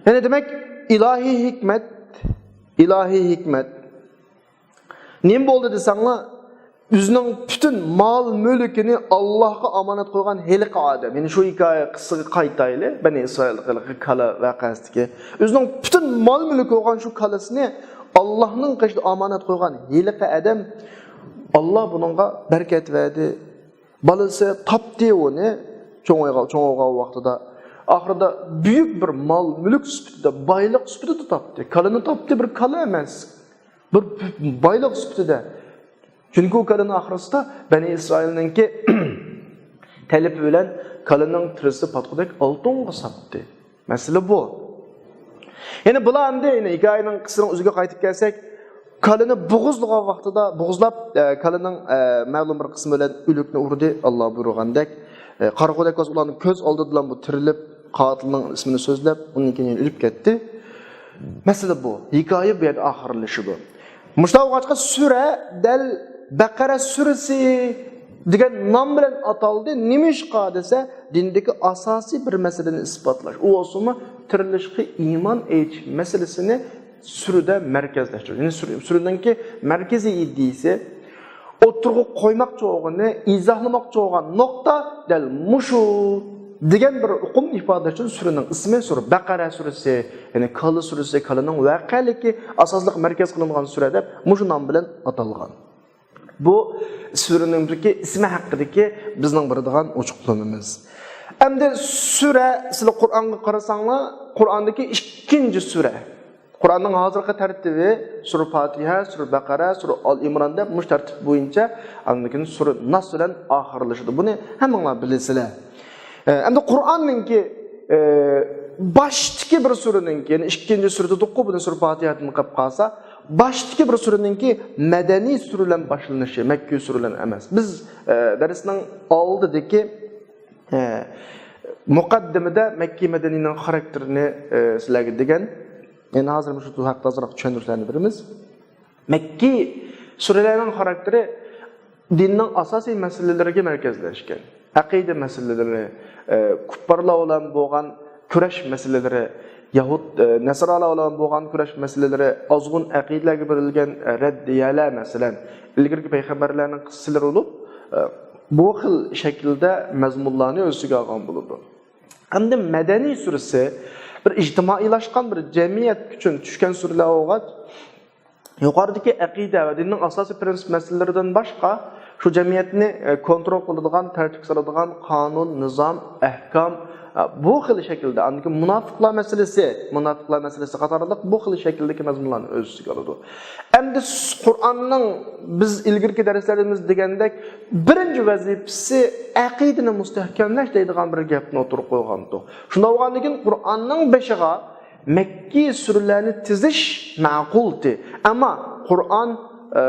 يەنى دېمەك، ئىلاھىي ھېكمەت، ئىلاھىي ھېكمەت نېمە بولدى دېسەڭلار، ئۆزىنىڭ پۈتۈن مال-مۈلكىنى ئاللاھقا ئامانەت قويغان ھېلىقى ئادەم. يەنى شۇ ھېكايە، قىسسىغا قايتايلى، بەنى ئىسرائىلدىكى ھېلىقى كالا ۋەقەسىدىكى. ئۆزىنىڭ پۈتۈن مال-مۈلكى بولغان شۇ كالىسىنى ئاللاھنىڭ قېشىدا ئامانەت قويغان ھېلىقى ئادەم، ئاللاھ بۇنىڭغا بەرىكەت بەردى. بالىسى تاپتى ئۇنى، چوڭايغان، چوڭ بولغان ۋاقتىدا. ئاخىرىدا بۈيۈك بىر مال-مۈلۈك سۈپىتىدە، بايلىق سۈپىتىدە تاپتى. كالىنى تاپتى، بىر كالا ئەمەس. بىر بايلىق سۈپىتىدە. چۈنكى ئۇ كالىنى ئاخىرسىدا بەنى ئىسرائىلنىڭكى تەلىپى بىلەن كالىنىڭ تېرىسى پاتقۇدەك ئالتۇنغا ساتتى. مەسىلە بۇ. يەنى بۇلار ئەمدى، يەنى ھېكايىنىڭ قىسسىنىڭ ئۆزىگە قايتىپ كەلسەك، كالىنى بوغۇزلىغان ۋاقتىدا، بوغۇزلاپ، ئە، كالىنىڭ، ئە، مەلۇم بىر قىسمى بىلەن ئۆلۈكنى ئۇردى، ئاللا بۇيرۇغاندەك. ئە، قارىغۇدەك بولسا ئۇلارنىڭ كۆز ئالدىدىلا بۇ تىرىلىپ، قاتىلنىڭ ئىسمىنى سۆزلەپ، ئۇنىڭ كېيىن يەنە ئۆلۈپ كەتتى. مەسىلە بۇ. ھېكايە بۇ يەردە ئاخىرلىشىدۇ. مۇشۇنداق بولغاچقا سۈرە دەل بەقەرە سۈرىسى دېگەن نام بىلەن ئاتالدى. نېمىشقا دېسە، دىندىكى ئاساسىي بىر مەسىلىنى ئىسپاتلاش. ئۇ بولسىمۇ تىرىلىشقا ئىمان ئېيتىش مەسىلىسىنى سۈرىدە مەركەزلەشتۈرۈش. يەنى سۈرە، سۈرىنىڭكى مەركىزىي ئىدىيىسى، ئوتتۇرىغا قويماقچى بولغىنى، ئىزاھلىماقچى بولغان نۇقتا دەل مۇشۇ دېگەن بىر ئۇقۇمنى ئىپادىلەش ئۈچۈن سۈرىنىڭ ئىسمى سۈرە بەقەرە سۈرىسى، يەنى كالا سۈرىسى، كالىنىڭ ۋەقەلىكى ئاساسلىق مەركەز قىلىنغان سۈرە دەپ مۇشۇ نام بىلەن ئاتالغان. بۇ سۈرىنىڭكى ئىسمى ھەققىدىكى بىزنىڭ بېرىدىغان ئوچۇقلىمىمىز. ئەمدى سۈرە، سىلەر قۇرئانغا قارىساڭلار، قۇرئاندىكى ئىككىنچى سۈرە. قۇرئاننىڭ ھازىرقى تەرتىپى سۈرە پاتىھە، سۈرە بەقەرە، سۈرە ئال ئىمران دەپ مۇشۇ تەرتىپ بويىچە ئاندىن كېيىن سۈرە ناس بىلەن ئاخىرلىشىدۇ. بۇنى ھەممىڭلار بىلىسىلەر. ئە، ئەمدى قۇرئاننىڭكى، ئە، باشتىكى بىر سۈرىنىڭكى، يەنى ئىككىنچى سۈرە دېدۇققۇ، بۇنى سۈرە پاتىھەدىن قىلىپ قالسا، باشتىكى بىر سۈرىنىڭكى مەدەنىي سۈرە بىلەن باشلىنىشى، مەككىي سۈرە بىلەن ئەمەس. بىز، ئە، دەرسنىڭ ئالدىدىكى، ئە، مۇقەددىمىدە مەككىي مەدەنىينىڭ خاراكتېرىنى، ئە، سىلەرگە دېگەن. يەنى ھازىر مۇشۇ ھەقتە ئازراق چۈشەندۈرۈشلەرنى بېرىمىز. مەككىي سۈرىلەرنىڭ خاراكتېرى دىننىڭ ئاساسىي مەسىلىلىرىگە مەركەزلەشكەن. ئەقىدە مەسىلىلىرى، ئە، كۇپپارلار بىلەن بولغان كۈرەش مەسىلىلىرى، يەھۇد، ئە، نەسرانلار بىلەن بولغان كۈرەش مەسىلىلىرى، ئازغۇن ئەقىدىلەرگە بېرىلگەن، ئە، رەددىيەلەر، مەسىلەن، ئىلگىرىكى پەيغەمبەرلەرنىڭ قىسسىلىرى بولۇپ، ئە، بۇ خىل شەكىلدە مەزمۇنلارنى ئۆز ئىچىگە ئالغان بولىدۇ. ئەمدى مەدەنىي سۈرىسى بىر ئىجتىمائىيلاشقان بىر جەمئىيەت ئۈچۈن چۈشكەن سۈرىلەر بولغاچ، يۇقىرىدىكى ئەقىدە ۋە دىننىڭ ئاساسىي پىرىنسىپ مەسىلىلىرىدىن باشقا، شۇ جەمئىيەتنى، ئە، كونترول قىلىدىغان، تەرتىپكە سالىدىغان قانۇن، نىزام، ئەھكام، ئە، بۇ خىل شەكىلدە، ئاندىن كېيىن مۇناپىقلار مەسىلىسى، مۇناپىقلار مەسىلىسى قاتارلىق بۇ خىل شەكىلدىكى مەزمۇنلارنى ئۆز ئىچىگە ئالىدۇ. ئەمدى س-، قۇرئاننىڭ بىز ئىلگىرىكى دەرسلەردە بىز دېگەندەك بىرىنچى ۋەزىپىسى ئەقىدىنى مۇستەھكەملەش دەيدىغان بىر گەپنى ئوتتۇرىغا قويغانتۇق. شۇنداق بولغاندىن كېيىن قۇرئاننىڭ بېشىغا مەككىي سۈرىلەرنى تىزىش مەقۇلتى. ئەمما قۇرئان، ئە،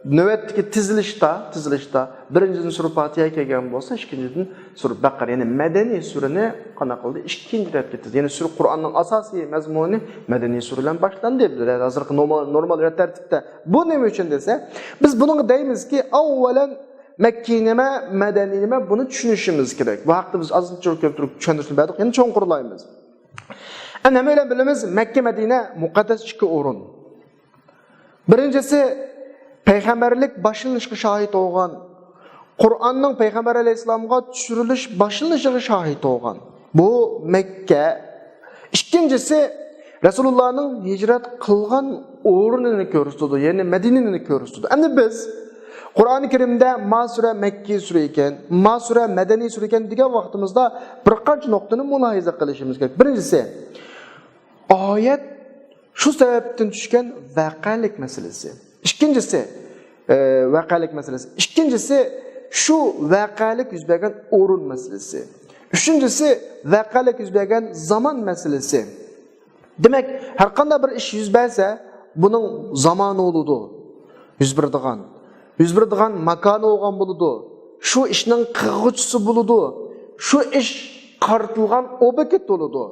نۆۋەتتىكى تىزىلىشتا، تىزىلىشتا بىرىنچىدىن سۈرە پاتىھە كەلگەن بولسا، ئىككىنچىدىن سۈرە بەقەرە، يەنى مەدەنىي سۈرىنى قانداق قىلدى؟ ئىككىنچى رەتكە تىزدى. يەنى سۈرە قۇرئاننىڭ ئاساسىي مەزمۇنى مەدەنىي سۈرە بىلەن باشلاندى. بىز ھازىرقى نورمال، نورمال رەت تەرتىپتە. بۇ نېمە ئۈچۈن دېسە، بىز بۇنىڭغا دەيمىزكى، ئاۋۋالەن مەككىي نېمە، مەدەنىي نېمە، بۇنى چۈشىنىشىمىز كېرەك. بۇ ھەقتە بىز ئازچە كۆپتۈرۈپ چۈشەندۈرۈشنى بەردۇق، يەنە چوڭقۇرلايمىز. ئەنە ھەممەيلەن بىلىمىز، مەككە، مەدىنە مۇقەددەس ئىككى ئورۇن. بىرىنچىسى، پەيغەمبەرلىك باشلىنىشقا شاھىت بولغان، قۇرئاننىڭ پەيغەمبەر ئەلەيھىسسالامغا چۈشۈرۈلۈش باشلىنىشىغا شاھىت بولغان. بۇ مەككە. ئىككىنچىسى، رەسۇلۇللانىڭ ھىجرەت قىلغان ئورنىنى كۆرسىتىدۇ، يەنى مەدىنىنى كۆرسىتىدۇ. ئەمدى بىز قۇرئانى كەرىمدە ما سۈرە مەككىي سۈرە ئىكەن، ما سۈرە مەدەنىي سۈرە ئىكەن دېگەن ۋاقتىمىزدا بىر قانچە نۇقتىنى مۇلاھىزە قىلىشىمىز كېرەك. بىرىنچىسى، ئايەت شۇ سەۋەبتىن چۈشكەن ۋەقەلىك مەسىلىسى. ئىككىنچىسى، ئە، ۋەقەلىك مەسىلىسى. ئىككىنچىسى، شۇ ۋەقەلىك يۈز بەرگەن ئورۇن مەسىلىسى. ئۈچىنچىسى، ۋەقەلىك يۈز بەرگەن زامان مەسىلىسى. دېمەك، ھەرقانداق بىر ئىش يۈز بەرسە، بۇنىڭ زامانى بولىدۇ يۈز بېرىدىغان. يۈز بېرىدىغان ماكانى بولغان بولىدۇ. شۇ ئىشنىڭ قىلغۇچىسى بولىدۇ. شۇ ئىش قارىتىلغان ئوبيېكت بولىدۇ.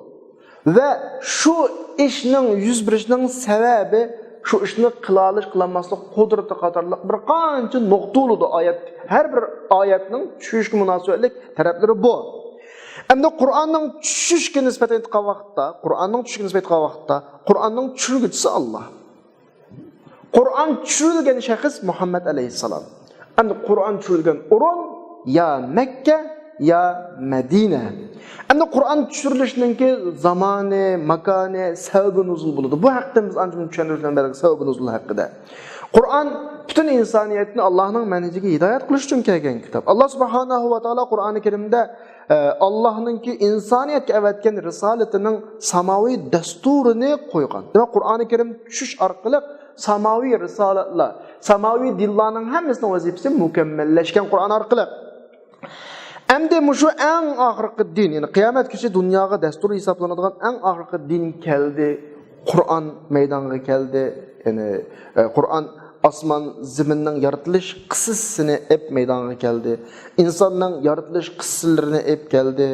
ۋە شۇ ئىشنىڭ يۈز بېرىشىنىڭ سەۋەبى، شۇ ئىشنى قىلالىش، قىلالماسلىق قۇدرىتى قاتارلىق بىر قانچە نۇقتا بولىدۇ ئايەت. ھەر بىر ئايەتنىڭ چۈشۈشكە مۇناسىۋەتلىك تەرەپلىرى بۇ. ئەمدى قۇرئاننىڭ چۈشۈشكە نىسبەتەن ئېيتقان ۋاقىتتا، قۇرئاننىڭ چۈشۈشكە نىسبەتەن ئېيتقان ۋاقىتتا، قۇرئاننىڭ چۈشۈرگۈچىسى ئاللا. قۇرئان چۈشۈرۈلگەن شەخس مۇھەممەد ئەلەيھىسسالام. ئەمدى قۇرئان چۈشۈرۈلگەن ئورۇن يا مەككە، يا مەدىنە. ئەمدى قۇرئان چۈشۈرۈلۈشنىڭكى زامانى، ماكانى، سەۋەبى نۇزۇل بولىدۇ. بۇ ھەقتە بىز ئانچە چۈشەندۈرۈش بىلەن بەرگەن سەۋەبى نۇزۇل ھەققىدە. قۇرئان پۈتۈن ئىنسانىيەتنى ئاللانىڭ مەنھىجىگە ھىدايەت قىلىش ئۈچۈن كەلگەن كىتاب. ئاللا سۇبھانەھۇ ۋە تائالا قۇرئانى كەرىمدە، ئە، ئاللانىڭكى ئىنسانىيەتكە ئەۋەتكەن رىسالىتىنىڭ ساماۋىي دەستۇرىنى قويغان. دېمەك، قۇرئانى كەرىم چۈشۈش ئارقىلىق ساماۋىي رىسالەتلەر، ساماۋىي دىنلارنىڭ ھەممىسىنىڭ ۋەزىپىسى مۇكەممەللەشكەن قۇرئان ئارقىلىق. ئەمدى مۇشۇ ئەڭ ئاخىرقى دىن، يەنى قىيامەت كۈنى دۇنياغا دەستۇر ھېسابلىنىدىغان ئەڭ ئاخىرقى دىن كەلدى. قۇرئان مەيدانغا كەلدى. يەنى، ئە، قۇرئان ئاسمان زېمىننىڭ يارىتىلىش قىسسىسىنى ئېپ مەيدانغا كەلدى. ئىنساننىڭ يارىتىلىش قىسسىلىرىنى ئېپ كەلدى.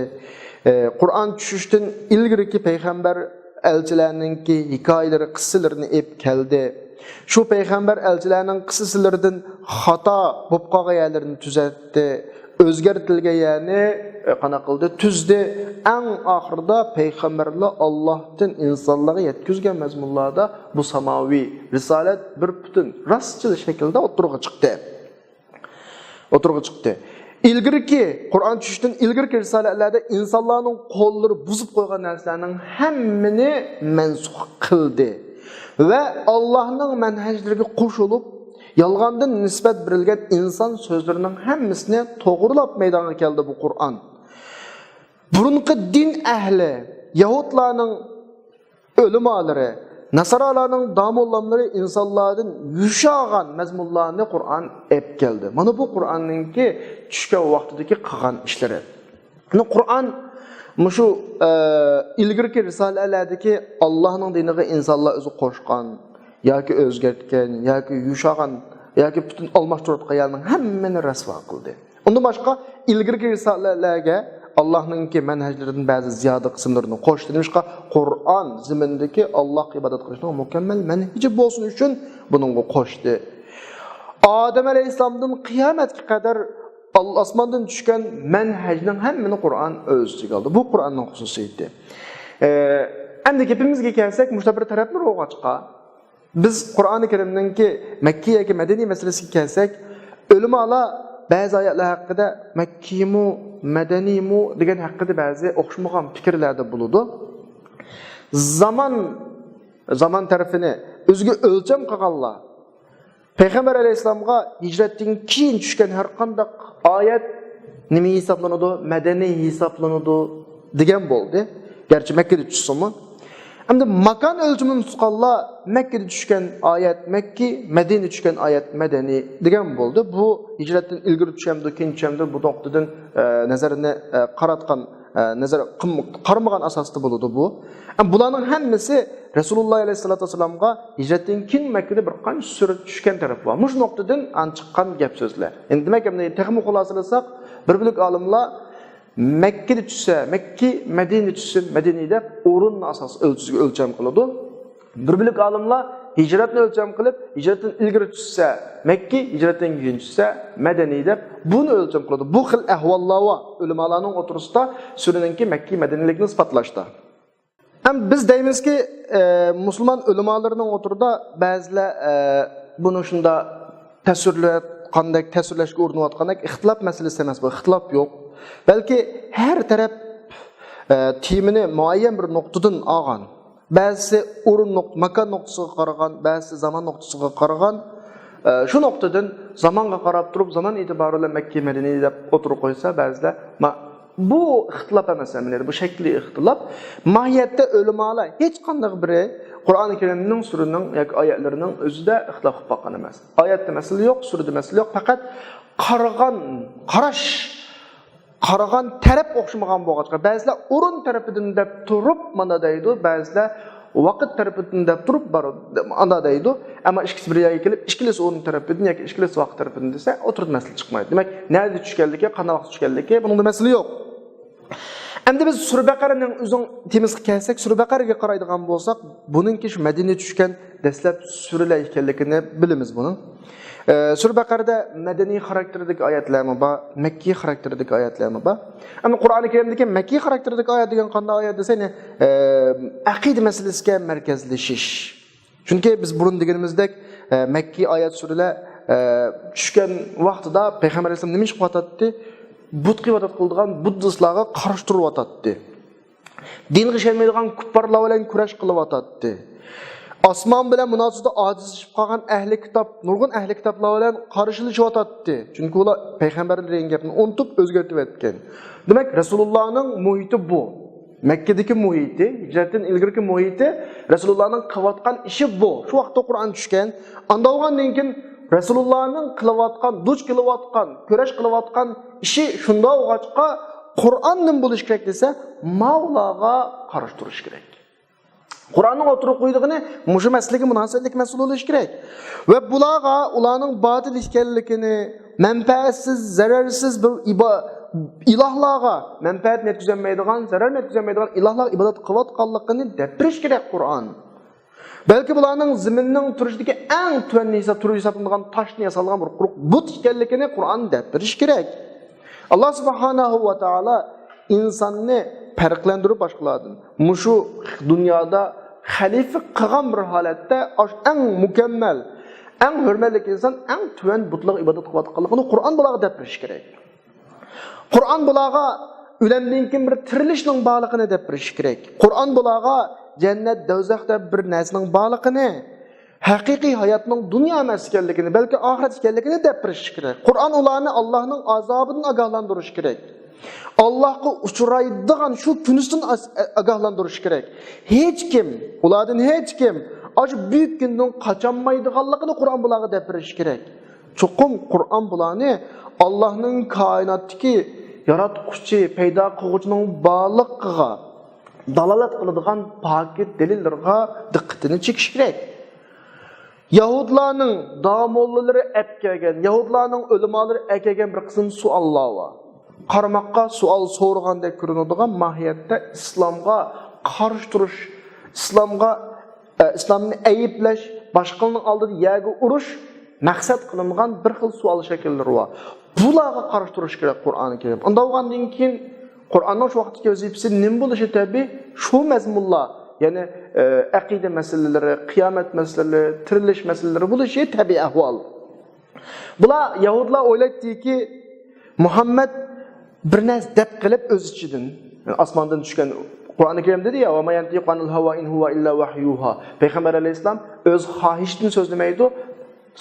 ئە، قۇرئان چۈشۈشتىن ئىلگىرىكى پەيغەمبەر ئەلچىلەرنىڭكى ھېكايىلىرى، قىسسىلىرىنى ئېپ كەلدى. شۇ پەيغەمبەر ئەلچىلەرنىڭ قىسسىلىرىدىن خاتا بولۇپ قالغان يەرلىرىنى تۈزەتتى. ئۆزگەرتىلگەن يەرنى، ئە، قانداق قىلدى؟ تۈزدى. ئەڭ ئاخىرىدا پەيغەمبەرلەر ئاللاھتىن ئىنسانلارغا يەتكۈزگەن مەزمۇنلاردا بۇ ساماۋىي رىسالەت بىر پۈتۈن راستچىل شەكىلدە ئوتتۇرىغا چىقتى. ئوتتۇرىغا چىقتى. ئىلگىرىكى، قۇرئان چۈشۈشتىن ئىلگىرىكى رىسالەتلەردە ئىنسانلارنىڭ قوللىرى بۇزۇپ قويغان نەرسىلەرنىڭ ھەممىنى مەنسۇخ قىلدى ۋە ئاللاھنىڭ مەنھەجلىرىگە قوشۇلۇپ، يالغاندىن نىسبەت بېرىلگەن ئىنسان سۆزلىرىنىڭ ھەممىسىنى توغرىلاپ مەيدانغا كەلدى بۇ قۇرئان. بۇرۇنقى دىن ئەھلى، يەھۇدلارنىڭ ئۆلىمالىرى، ناسارالارنىڭ داموللاملىرى ئىنسانلاردىن يوشۇرغان مەزمۇنلارنى قۇرئان ئەپ كەلدى. مانا بۇ قۇرئاننىڭكى چۈشكەن ۋاقتىدىكى قىلغان ئىشلىرى. مانا قۇرئان مۇشۇ، ئە، ئىلگىرىكى رىسالەلەردىكى ئاللاھنىڭ دىنىغا ئىنسانلار ئۆزى قوشقان ياكى ئۆزگەرتكەن ياكى يوشۇرغان ياكى پۈتۈن ئالماشتۇرۇۋاتقان يەرنىڭ ھەممىنى رەسۋا قىلدى. ئۇندىن باشقا، ئىلگىرىكى رىسالەلەرگە ئاللاھنىڭكى مەنھەجلىرىدىن بەزى زىيادە قىسىملىرىنى قوشتى. نېمىشقا؟ قۇرئان زېمىندىكى ئاللاھقا ئىبادەت قىلىشنىڭ مۇكەممەل مەنھىجى بولسۇن ئۈچۈن بۇنىڭغا قوشتى. ئادەم ئەلەيھىسسالامدىن قىيامەتكە قەدەر ئال-، ئاسماندىن چۈشكەن مەنھەجنىڭ ھەممىنى قۇرئان ئۆز ئىچىگە ئالدى. بۇ قۇرئاننىڭ خۇسۇسىيىتى. ئە، ئەمدى گېپىمىزگە كەلسەك، مۇشۇنداق بىر تەرەپلىرى بولغاچقا، بىز قۇرئانى كەرىمنىڭكى مەككىي ياكى مەدەنىي مەسىلىسىگە كەلسەك، ئۆلىمالار بەزى ئايەتلەر ھەققىدە مەككىيمۇ، مەدەنىيمۇ دېگەن ھەققىدە بەزى ئوخشىمىغان پىكىرلەردە بولىدۇ. زامان، زامان تەرىپىنى ئۆزىگە ئۆلچەم قىلغانلار، پەيغەمبەر ئەلەيھىسسالامغا ھىجرەتتىن كېيىن چۈشكەن ھەر قانداق ئايەت نېمە ھېسابلىنىدۇ؟ مەدەنىي ھېسابلىنىدۇ دېگەن بولدى. گەرچە مەككىدە چۈشسىمۇ. ئەمدى ماكان ئۆلچىمىنى تۇتقانلار مەككىدە چۈشكەن ئايەت مەككىي، مەدىنىدە چۈشكەن ئايەت مەدەنىي دېگەن بولدى. بۇ ھىجرەتتىن ئىلگىرى چۈشەمدۇ، كېيىن چۈشەمدۇ، بۇ نۇقتىدىن، ئە، نەزىرىنى، ئە، قاراتقان ئە، نەزەر قىلم-، قارىمىغان ئاساستا بولىدۇ بۇ. ئە، بۇلارنىڭ ھەممىسى رەسۇلۇللا ئەلەيھىسسالاتۇ ۋەسسالامغا ھىجرەتتىن كېيىن مەككىدە بىر قانچە سۈرە چۈشكەن تەرەپ بار. مۇشۇ نۇقتىدىن ئان چىققان گەپ سۆزلەر. ئەمدى دېمەك، ئەمدى تېخىمۇ خۇلاسىلىساق، بىر بۆلەك ئالىملار مەككىدە چۈشسە مەككى، مەدىنىدە چۈشسە مەدىنى دەپ ئورۇننى ئاساس ئۆلچىگە ئۆلچەم قىلىدۇ. بىر بۆلەك ئالىملار ھىجرەتنى ئۆلچەم قىلىپ، ھىجرەتتىن ئىلگىرى چۈشسە مەككى، ھىجرەتتىن كېيىن چۈشسە مەدەنى دەپ بۇنى ئۆلچەم قىلىدۇ. بۇ خىل ئەھۋاللار بار ئۆلىمالارنىڭ ئوتتۇرىسىدا سۈرىنىڭكى مەككى، مەدەنىلىكنى ئىسپاتلاشتا. ھەم بىز دەيمىزكى، ئە، مۇسۇلمان ئۆلىمالىرىنىڭ ئوتتۇرىدا بەزىلەر، ئە، بۇنى شۇنداق تەسۋىرلەۋاتقاندەك، تەسۋىرلەشكە ئۇرۇنۇۋاتقاندەك ئىختىلاپ مەسىلىسى ئەمەس بۇ، ئىختىلاپ يوق. بەلكى ھەر تەرەپ، ئە، تېمىنى مۇئەييەن بىر نۇقتىدىن ئالغان. بەزىسى ئورۇن نۇق-، ماكان نۇقتىسىغا قارىغان، بەزىسى زامان نۇقتىسىغا قارىغان. ئە، شۇ نۇقتىدىن زامانغا قاراپ تۇرۇپ، زامان ئېتىبارى بىلەن مەككە، مەدىنە دەپ ئوتتۇرىغا قويسا بەزىلەر، ما-، بۇ ئىختىلاپ ئەمەس، ئەمەلىيەتتە بۇ شەكلىي ئىختىلاپ. ماھىيەتتە ئۆلىمالار ھېچقانداق بىرى قۇرئان كەرىمنىڭ سۈرىنىڭ ياكى ئايەتلىرىنىڭ ئۆزىدە ئىختىلاپ قىلىپ باققان ئەمەس. ئايەتتە مەسىلە يوق، سۈرىدە مەسىلە يوق. پەقەت قارىغان، قاراش، قارىغان تەرەپ ئوخشىمىغان بولغاچقا، بەزىلەر ئورۇن تەرىپىدىن دەپ تۇرۇپ مانا دەيدۇ، بەزىلەر ۋاقىت تەرىپىدىن دەپ تۇرۇپ بار، ئانا دەيدۇ. ئەمما ئىككىسى بىر يەرگە كېلىپ، ئىككىلىسى ئورۇن تەرىپىدىن ياكى ئىككىلىسى ۋاقىت تەرىپىدىن دېسە، ئوتتۇرىدا مەسىلە چىقمايدۇ. دېمەك، نەدە چۈشكەنلىكى، قانداق ۋاقىتتا چۈشكەنلىكى، بۇنىڭدا مەسىلە يوق. ئەمدى بىز سۈرە بەقەرەنىڭ ئۆزىنىڭ تېمىسىغا كەلسەك، سۈرە بەقەرەگە قارايدىغان بولساق، بۇنىڭكى شۇ مەدەنىدە چۈشكەن دەسلەپ سۈرىلەر ئىكەنلىكىنى بىلىمىز بۇنىڭ. ئە، سۈرە بەقەرىدە مەدەنىي خاراكتېردىكى ئايەتلەرمۇ بار، مەككىي خاراكتېردىكى ئايەتلەرمۇ بار. ئەمما قۇرئانى كەرىمدىكى مەككىي خاراكتېردىكى ئايەت دېگەن قانداق ئايەت دېسە، يەنى، ئە، ئەقىدە مەسىلىسىگە مەركەزلىشىش. چۈنكى بىز بۇرۇن دېگىنىمىزدەك، ئە، مەككىي ئايەت سۈرىلەر، ئە، چۈشكەن ۋاقتىدا پەيغەمبەر ئەلەيھىسسالام نېمە ئىش قىلىۋاتاتتى؟ بۇتقا ئىبادەت قىلىدىغان بۇددىستلارغا قارشى تۇرۇۋاتاتتى. دىنغا ئىشەنمەيدىغان كۇپپارلار بىلەن كۈرەش قىلىۋاتاتتى. ئاسمان بىلەن مۇناسىۋىتى ئاجىزلىشىپ قالغان ئەھلى كىتاب، نۇرغۇن ئەھلى كىتابلار بىلەن قارشىلىشىۋاتاتتى. چۈنكى ئۇلار پەيغەمبەرلەر دېگەن گەپنى ئۇنتۇپ ئۆزگەرتىۋەتكەن. دېمەك، رەسۇلۇللانىڭ مۇھىتى بۇ. مەككىدىكى مۇھىتى، ھىجرەتتىن ئىلگىرىكى مۇھىتى، رەسۇلۇللانىڭ قىلىۋاتقان ئىشى بۇ. شۇ ۋاقىتتا قۇرئان چۈشكەن. ئاندا بولغاندىن كېيىن رەسۇلۇللانىڭ قىلىۋاتقان، دۇچ كېلىۋاتقان، كۈرەش قىلىۋاتقان ئىشى شۇنداق بولغاچقا، قۇرئان نېمە بولۇشى كېرەك دېسە، ماۋۇلارغا قارشى تۇرۇش كېرەك. قۇرئاننىڭ ئوتتۇرىغا قويىدىغىنى مۇشۇ مەسىلىگە مۇناسىۋەتلىك مەسىلە بولۇشى كېرەك. ۋە بۇلارغا ئۇلارنىڭ باتىل ئىكەنلىكىنى، مەنپەئەتسىز، زەرەرسىز بىر ئىبا-، ئىلاھلارغا، مەنپەئەت يەتكۈزەلمەيدىغان، زەرەر يەتكۈزەلمەيدىغان ئىلاھلارغا ئىبادەت قىلىۋاتقانلىقىنى دەپ بېرىش كېرەك قۇرئان. بەلكى بۇلارنىڭ زېمىننىڭ تۇرۇشىدىكى ئەڭ تۆۋەن ھېساب، تۇرۇش ھېسابلىنىدىغان تاشتىن ياسالغان بىر قۇرۇق بۇت ئىكەنلىكىنى قۇرئان دەپ بېرىشى كېرەك. ئاللا سۇبھانەھۇ ۋە تائالا ئىنساننى پەرقلەندۈرۈپ باشقىلاردىن، مۇشۇ دۇنيادا خەلىپە قىلغان بىر ھالەتتە ئاش-، ئەڭ مۇكەممەل، ئەڭ ھۆرمەتلىك ئىنسان ئەڭ تۆۋەن بۇتلارغا ئىبادەت قىلىۋاتقانلىقىنى قۇرئان بۇلارغا دەپ بېرىشى كېرەك. قۇرئان بۇلارغا ئۆلەمدىن كېيىن بىر تىرىلىشنىڭ بارلىقىنى دەپ بېرىشى كېرەك. قۇرئان بۇلارغا جەننەت، دوزاخ دەپ بىر نەرسىنىڭ بارلىقىنى، ھەقىقىي ھاياتنىڭ دۇنيا ئەمەس ئىكەنلىكىنى، بەلكى ئاخىرەت ئىكەنلىكىنى دەپ بېرىشى كېرەك. قۇرئان ئۇلارنى ئاللاھنىڭ ئازابىدىن ئاگاھلاندۇرۇشى كېرەك. ئاللاھقا ئۇچرايدىغان شۇ كۈنىسىدىن ئاس-، ئاگاھلاندۇرۇشى كېرەك. ھېچكىم، ئۇلاردىن ھېچكىم ئاشۇ بۈيۈك كۈندىن قاچالمايدىغانلىقىنى قۇرئان بۇلارغا دەپ بېرىشى كېرەك. چوقۇم قۇرئان بۇلارنى ئاللاھنىڭ كائىناتتىكى ياراتقۇچى، پەيدا قىلغۇچىنىڭ بارلىقىغا دالالەت قىلىدىغان پاكىت دەلىللىرىغا دىققىتىنى چېكىش كېرەك. يەھۇدلارنىڭ داموللىلىرى ئەپ كەلگەن، يەھۇدلارنىڭ ئۆلىمالىرى ئەپ كەلگەن بىر قىسىم سوئاللار بار. قارىماققا سوئال سورىغاندەك كۆرۈنىدىغان، ماھىيەتتە ئىسلامغا قارشى تۇرۇش، ئىسلامغا، ئە، ئىسلامنى ئەيىبلەش، باشقىلارنىڭ ئالدىدا يەرگە ئۇرۇش مەقسەت قىلىنغان بىر خىل سوئال شەكىللىرى بار. بۇلارغا قارشى تۇرۇش كېرەك قۇرئانى كەرىم. ئۇنداق بولغاندىن كېيىن قۇرئاننىڭ شۇ ۋاقىتتىكى ۋەزىپىسى نېمە بولۇشى تەبىئىي؟ شۇ مەزمۇنلار، يەنى، ئە، ئەقىدە مەسىلىلىرى، قىيامەت مەسىلىلىرى، تىرىلىش مەسىلىلىرى بولۇشى تەبىئىي ئەھۋال. بۇلار، يەھۇدلار ئويلايتتىكى، مۇھەممەد بىر نەرسە دەپ قېلىپ ئۆز ئىچىدىن، ئاسماندىن چۈشكەن، قۇرئانى كەرىم دېدى يا، «ۋە ما يەنتىقۇ ئەنىل ھەۋا ئىن ھۇۋە ئىللا ۋەھيۇھا.» پەيغەمبەر ئەلەيھىسسالام ئۆز خاھىشىدىن سۆزلىمەيدۇ،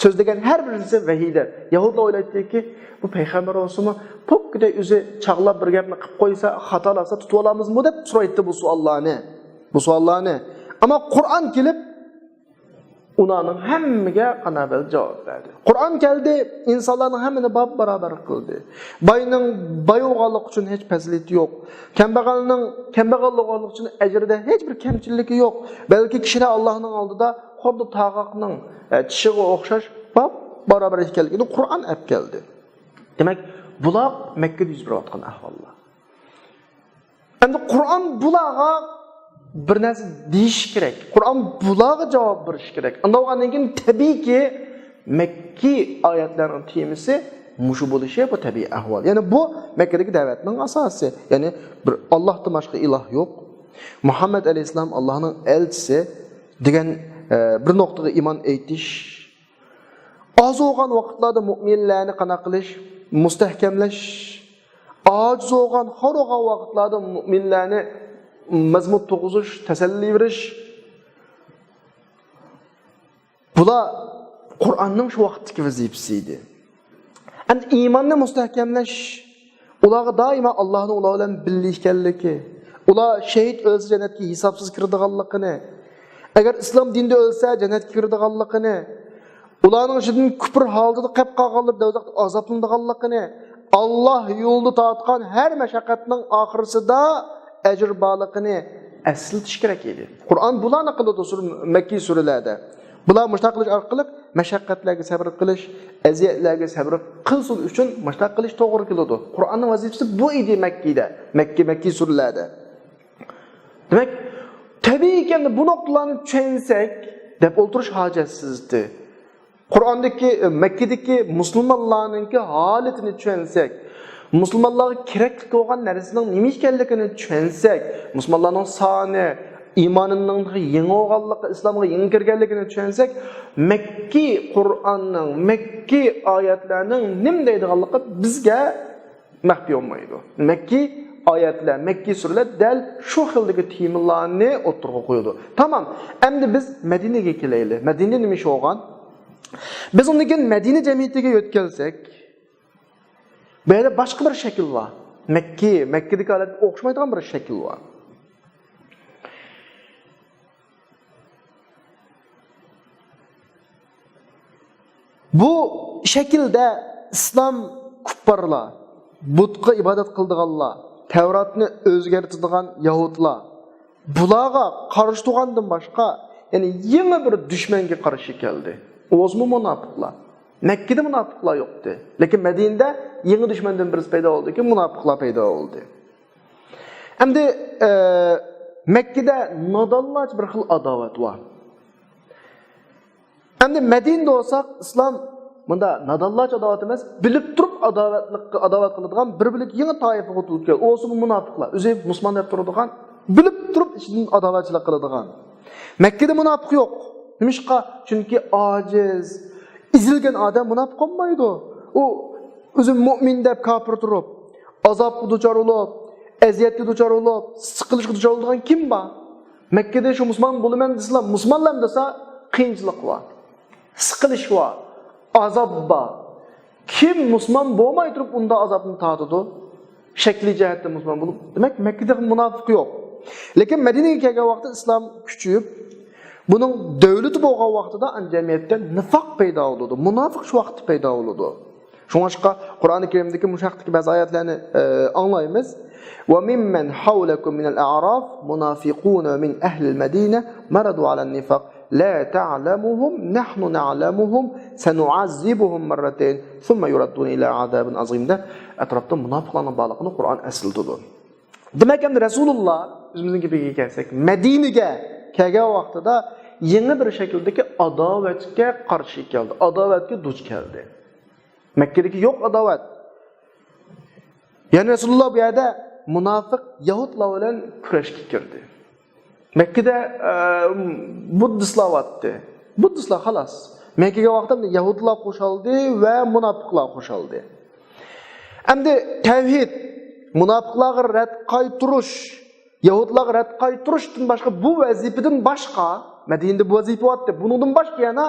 سۆزلىگەن ھەر بىر نەرسە ۋەھىيدە. يەھۇدلار ئويلايتتىكى، بۇ پەيغەمبەر بولسىمۇ، پوككىدەك ئۆزى چاغلاپ بىر گەپنى قىلىپ قويسا، خاتالاشسا تۇتۇۋالامىزمۇ دەپ سورايتتى بۇ سوئاللارنى. بۇ سوئاللارنى. ئەمما قۇرئان كېلىپ، ئۇلارنىڭ ھەممىگە قانابەل جاۋاب بەردى. قۇرئان كەلدى، ئىنسانلارنىڭ ھەممىنى باب-باراۋەر قىلدى. باينىڭ باي بولغانلىقى ئۈچۈن ھېچ پەزىلىتى يوق. كەمبەغەلنىڭ كەمبەغەل بولغانلىقى ئۈچۈن ئەجرىدە ھېچ بىر كەمچىلىكى يوق. بەلكى كىشىلەر ئاللاھنىڭ ئالدىدا خۇددى تاغاقنىڭ، ئە، چىشىغا ئوخشاش باب-باراۋەر ئىكەنلىكىنى قۇرئان ئەپ كەلدى. دېمەك، بۇلار مەككىدە يۈز بېرىۋاتقان ئەھۋاللار. ئەمدى قۇرئان بۇلارغا بىر نەرسە دېيىشى كېرەك. قۇرئان بۇلارغا جاۋاب بېرىشى كېرەك. ئۇنداق بولغاندىن كېيىن، تەبىئىيكى، مەككى ئايەتلەرنىڭ تېمىسى مۇشۇ بولۇشى بۇ تەبىئىي ئەھۋال. يەنى بۇ مەككىدىكى دەۋەتنىڭ ئاساسى. يەنى بىر ئاللاھتىن باشقا ئىلاھ يوق. مۇھەممەد ئەلەيھىسسالام ئاللاھنىڭ ئەلچىسى دېگەن، ئە، بىر نۇقتىغا ئىمان ئېيتىش. ئاز بولغان ۋاقىتلاردا مۇئمىنلەرنى قانداق قىلىش؟ مۇستەھكەملەش. ئاجىز بولغان، خار بولغان ۋاقىتلاردا مۇئمىنلەرنى مەزمۇت تۇرغۇزۇش، تەسەللى بېرىش. بۇلار قۇرئاننىڭ شۇ ۋاقىتتىكى ۋەزىپىسى ئىدى. ئەمدى ئىماننى مۇستەھكەملەش، ئۇلارغا دائىما ئاللاھنىڭ ئۇلار بىلەن بىللە ئىكەنلىكى، ئۇلار شېھىت ئۆلسە جەننەتكە ھېسابسىز كىرىدىغانلىقىنى، ئەگەر ئىسلام دىنىدا ئۆلسە جەننەتكە كىرىدىغانلىقىنى، ئۇلارنىڭ ئىچىدىن كۇپر ھالىتىدا قېلىپ قالغانلار دوزاختا ئازابلىنىدىغانلىقىنى، ئاللاھ يولىدا تارتقان ھەر مەشەققەتنىڭ ئاخىرىسىدا ئەجىر بارلىقىنى ئەسلىتىش كېرەك ئىدى. قۇرئان بۇلارنى قىلىدۇ سۈر-، مەككىي سۈرىلەردە. بۇلار مۇشۇنداق قىلىش ئارقىلىق مەشەققەتلەرگە سەبر قىلىش، ئەزىيەتلەرگە سەبر قىلسۇن ئۈچۈن مۇشۇنداق قىلىش توغرا كېلىدۇ. قۇرئاننىڭ ۋەزىپىسى بۇ ئىدى مەككىدە، مەككە، مەككىي سۈرىلەردە. دېمەك، تەبىئىيكى، ئەمدى بۇ نۇقتىلارنى چۈشەنسەك دەپ ئولتۇرۇش ھاجەتسىزدى. قۇرئاندىكى، مەككىدىكى مۇسۇلمانلارنىڭكى ھالىتىنى چۈشەنسەك، مۇسۇلمانلارغا كېرەكلىك بولغان نەرسىنىڭ نېمە ئىكەنلىكىنى چۈشەنسەك، مۇسۇلمانلارنىڭ سانى، ئىمانىنىڭ يېڭى بولغانلىقى، ئىسلامغا يېڭى كىرگەنلىكىنى چۈشەنسەك، مەككىي قۇرئاننىڭ، مەككىي ئايەتلەرنىڭ نېمە دەيدىغانلىقى بىزگە مەخپىي بولمايدۇ. مەككىي ئايەتلەر، مەككىي سۈرىلەر دەل شۇ خىلدىكى تېمىلارنى ئوتتۇرىغا قويىدۇ. تامام. ئەمدى بىز مەدىنىگە كېلەيلى. مەدىنىدە نېمە ئىش بولغان؟ بىز ئۇندىن كېيىن مەدىنە جەمئىيىتىگە يۆتكەلسەك، بۇ يەردە باشقا بىر شەكىل بار. مەككە، مەككىدىكى ھالەتكە ئوخشىمايدىغان بىر شەكىل بار. بۇ شەكىلدە ئىسلام كۇپپارلار، بۇتقا ئىبادەت قىلىدىغانلار، تەۋراتنى ئۆزگەرتىدىغان يەھۇدلار، بۇلارغا قارشى تۇرغاندىن باشقا، يەنى يېڭى بىر دۈشمەنگە قارشى كەلدى. ئۇ بولسىمۇ مۇناپىقلار. مەككىدە مۇناپىقلار يوقتى. لېكىن مەدىنىدە يېڭى دۈشمەندىن بىرسى پەيدا بولدىكى، مۇناپىقلار پەيدا بولدى. ئەمدى، ئە، مەككىدە نادانلارچە بىر خىل ئاداۋەت بار. ئەمدى مەدىنىدە بولساق، ئىسلام مۇندا نادانلارچە ئاداۋەت ئەمەس، بىلىپ تۇرۇپ ئاداۋەتلىك، ئاداۋەت قىلىدىغان بىر بۆلەك يېڭى تائىپىغا دۇچ كەلدى. ئۇ بولسىمۇ مۇناپىقلار. ئۆزى مۇسۇلمان دەپ تۇرىدىغان، بىلىپ تۇرۇپ ئىچىدىن ئاداۋەتچىلىك قىلىدىغان. مەككىدە مۇناپىق يوق. نېمىشقا؟ چۈنكى ئاجىز، ئېزىلگەن ئادەم مۇناپىق بولمايدۇ. ئۇ ئۆزى مۇئمىن دەپ كاپىر تۇرۇپ، ئازابقا دۇچار بولۇپ، ئەزىيەتكە دۇچار بولۇپ، سىقىلىشقا دۇچار بولىدىغان كىم بار؟ مەككىدە شۇ مۇسۇلمان بولىمەن دېسىلا، مۇسۇلمانلارمۇ دېسە، قىيىنچىلىق بار، سىقىلىش بار، ئازاب بار. كىم مۇسۇلمان بولماي تۇرۇپ ئۇنداق ئازابنى تارتىدۇ؟ شەكلىي جەھەتتە مۇسۇلمان بولۇپ، دېمەك، مەككىدە مۇناپىق يوق. لېكىن مەدىنىگە كەلگەن ۋاقىتتا ئىسلام كۈچىيىپ، بۇنىڭ دۆلىتى بولغان ۋاقتىدا جەمئىيەتتە نىفاق پەيدا بولىدۇ، مۇناپىق شۇ ۋاقىتتا پەيدا بولىدۇ. شۇڭلاشقا قۇرئانى كەرىمدىكى مۇشۇ ھەقتىكى بەزى ئايەتلەرنى، ئە، ئاڭلايمىز. وممن حولكم من الأعراب منافقون ومن أهل المدينة مردوا على النفاق لا تعلمهم نحن نعلمهم سنعذبهم مرتين ثم يردون إلى عذاب عظيم دەپ ئەتراپتا مۇناپىقلارنىڭ بارلىقىنى قۇرئان ئەسلىتىدۇ. دېمەك، ئەمدى رەسۇلۇللا، ئۆزىمىزنىڭ گېپىگە كەلسەك، مەدىنىگە كەلگەن ۋاقتىدا يېڭى بىر شەكىلدىكى ئاداۋەتكە قارشى كەلدى، ئاداۋەتكە دۇچ كەلدى. مەككىدىكى يوق ئاداۋەت. يەنى رەسۇلۇللا بۇ يەردە مۇناپىق يەھۇدلار بىلەن كۈرەشكە كىردى. مەككىدە، ئە، بۇددىستلار بارتتى. بۇددىستلار خالاس. مەككىگە ۋاقىتتا يەھۇدلار قوشالدى ۋە مۇناپىقلار قوشالدى. ئەمدى تەۋھىد، مۇناپىقلارغا رەت قايتۇرۇش، يەھۇدلارغا رەت قايتۇرۇشتىن باشقا، بۇ ۋەزىپىدىن باشقا، مەدىنىدە بۇ ۋەزىپە بارتتى. بۇنىڭدىن باشقا يەنە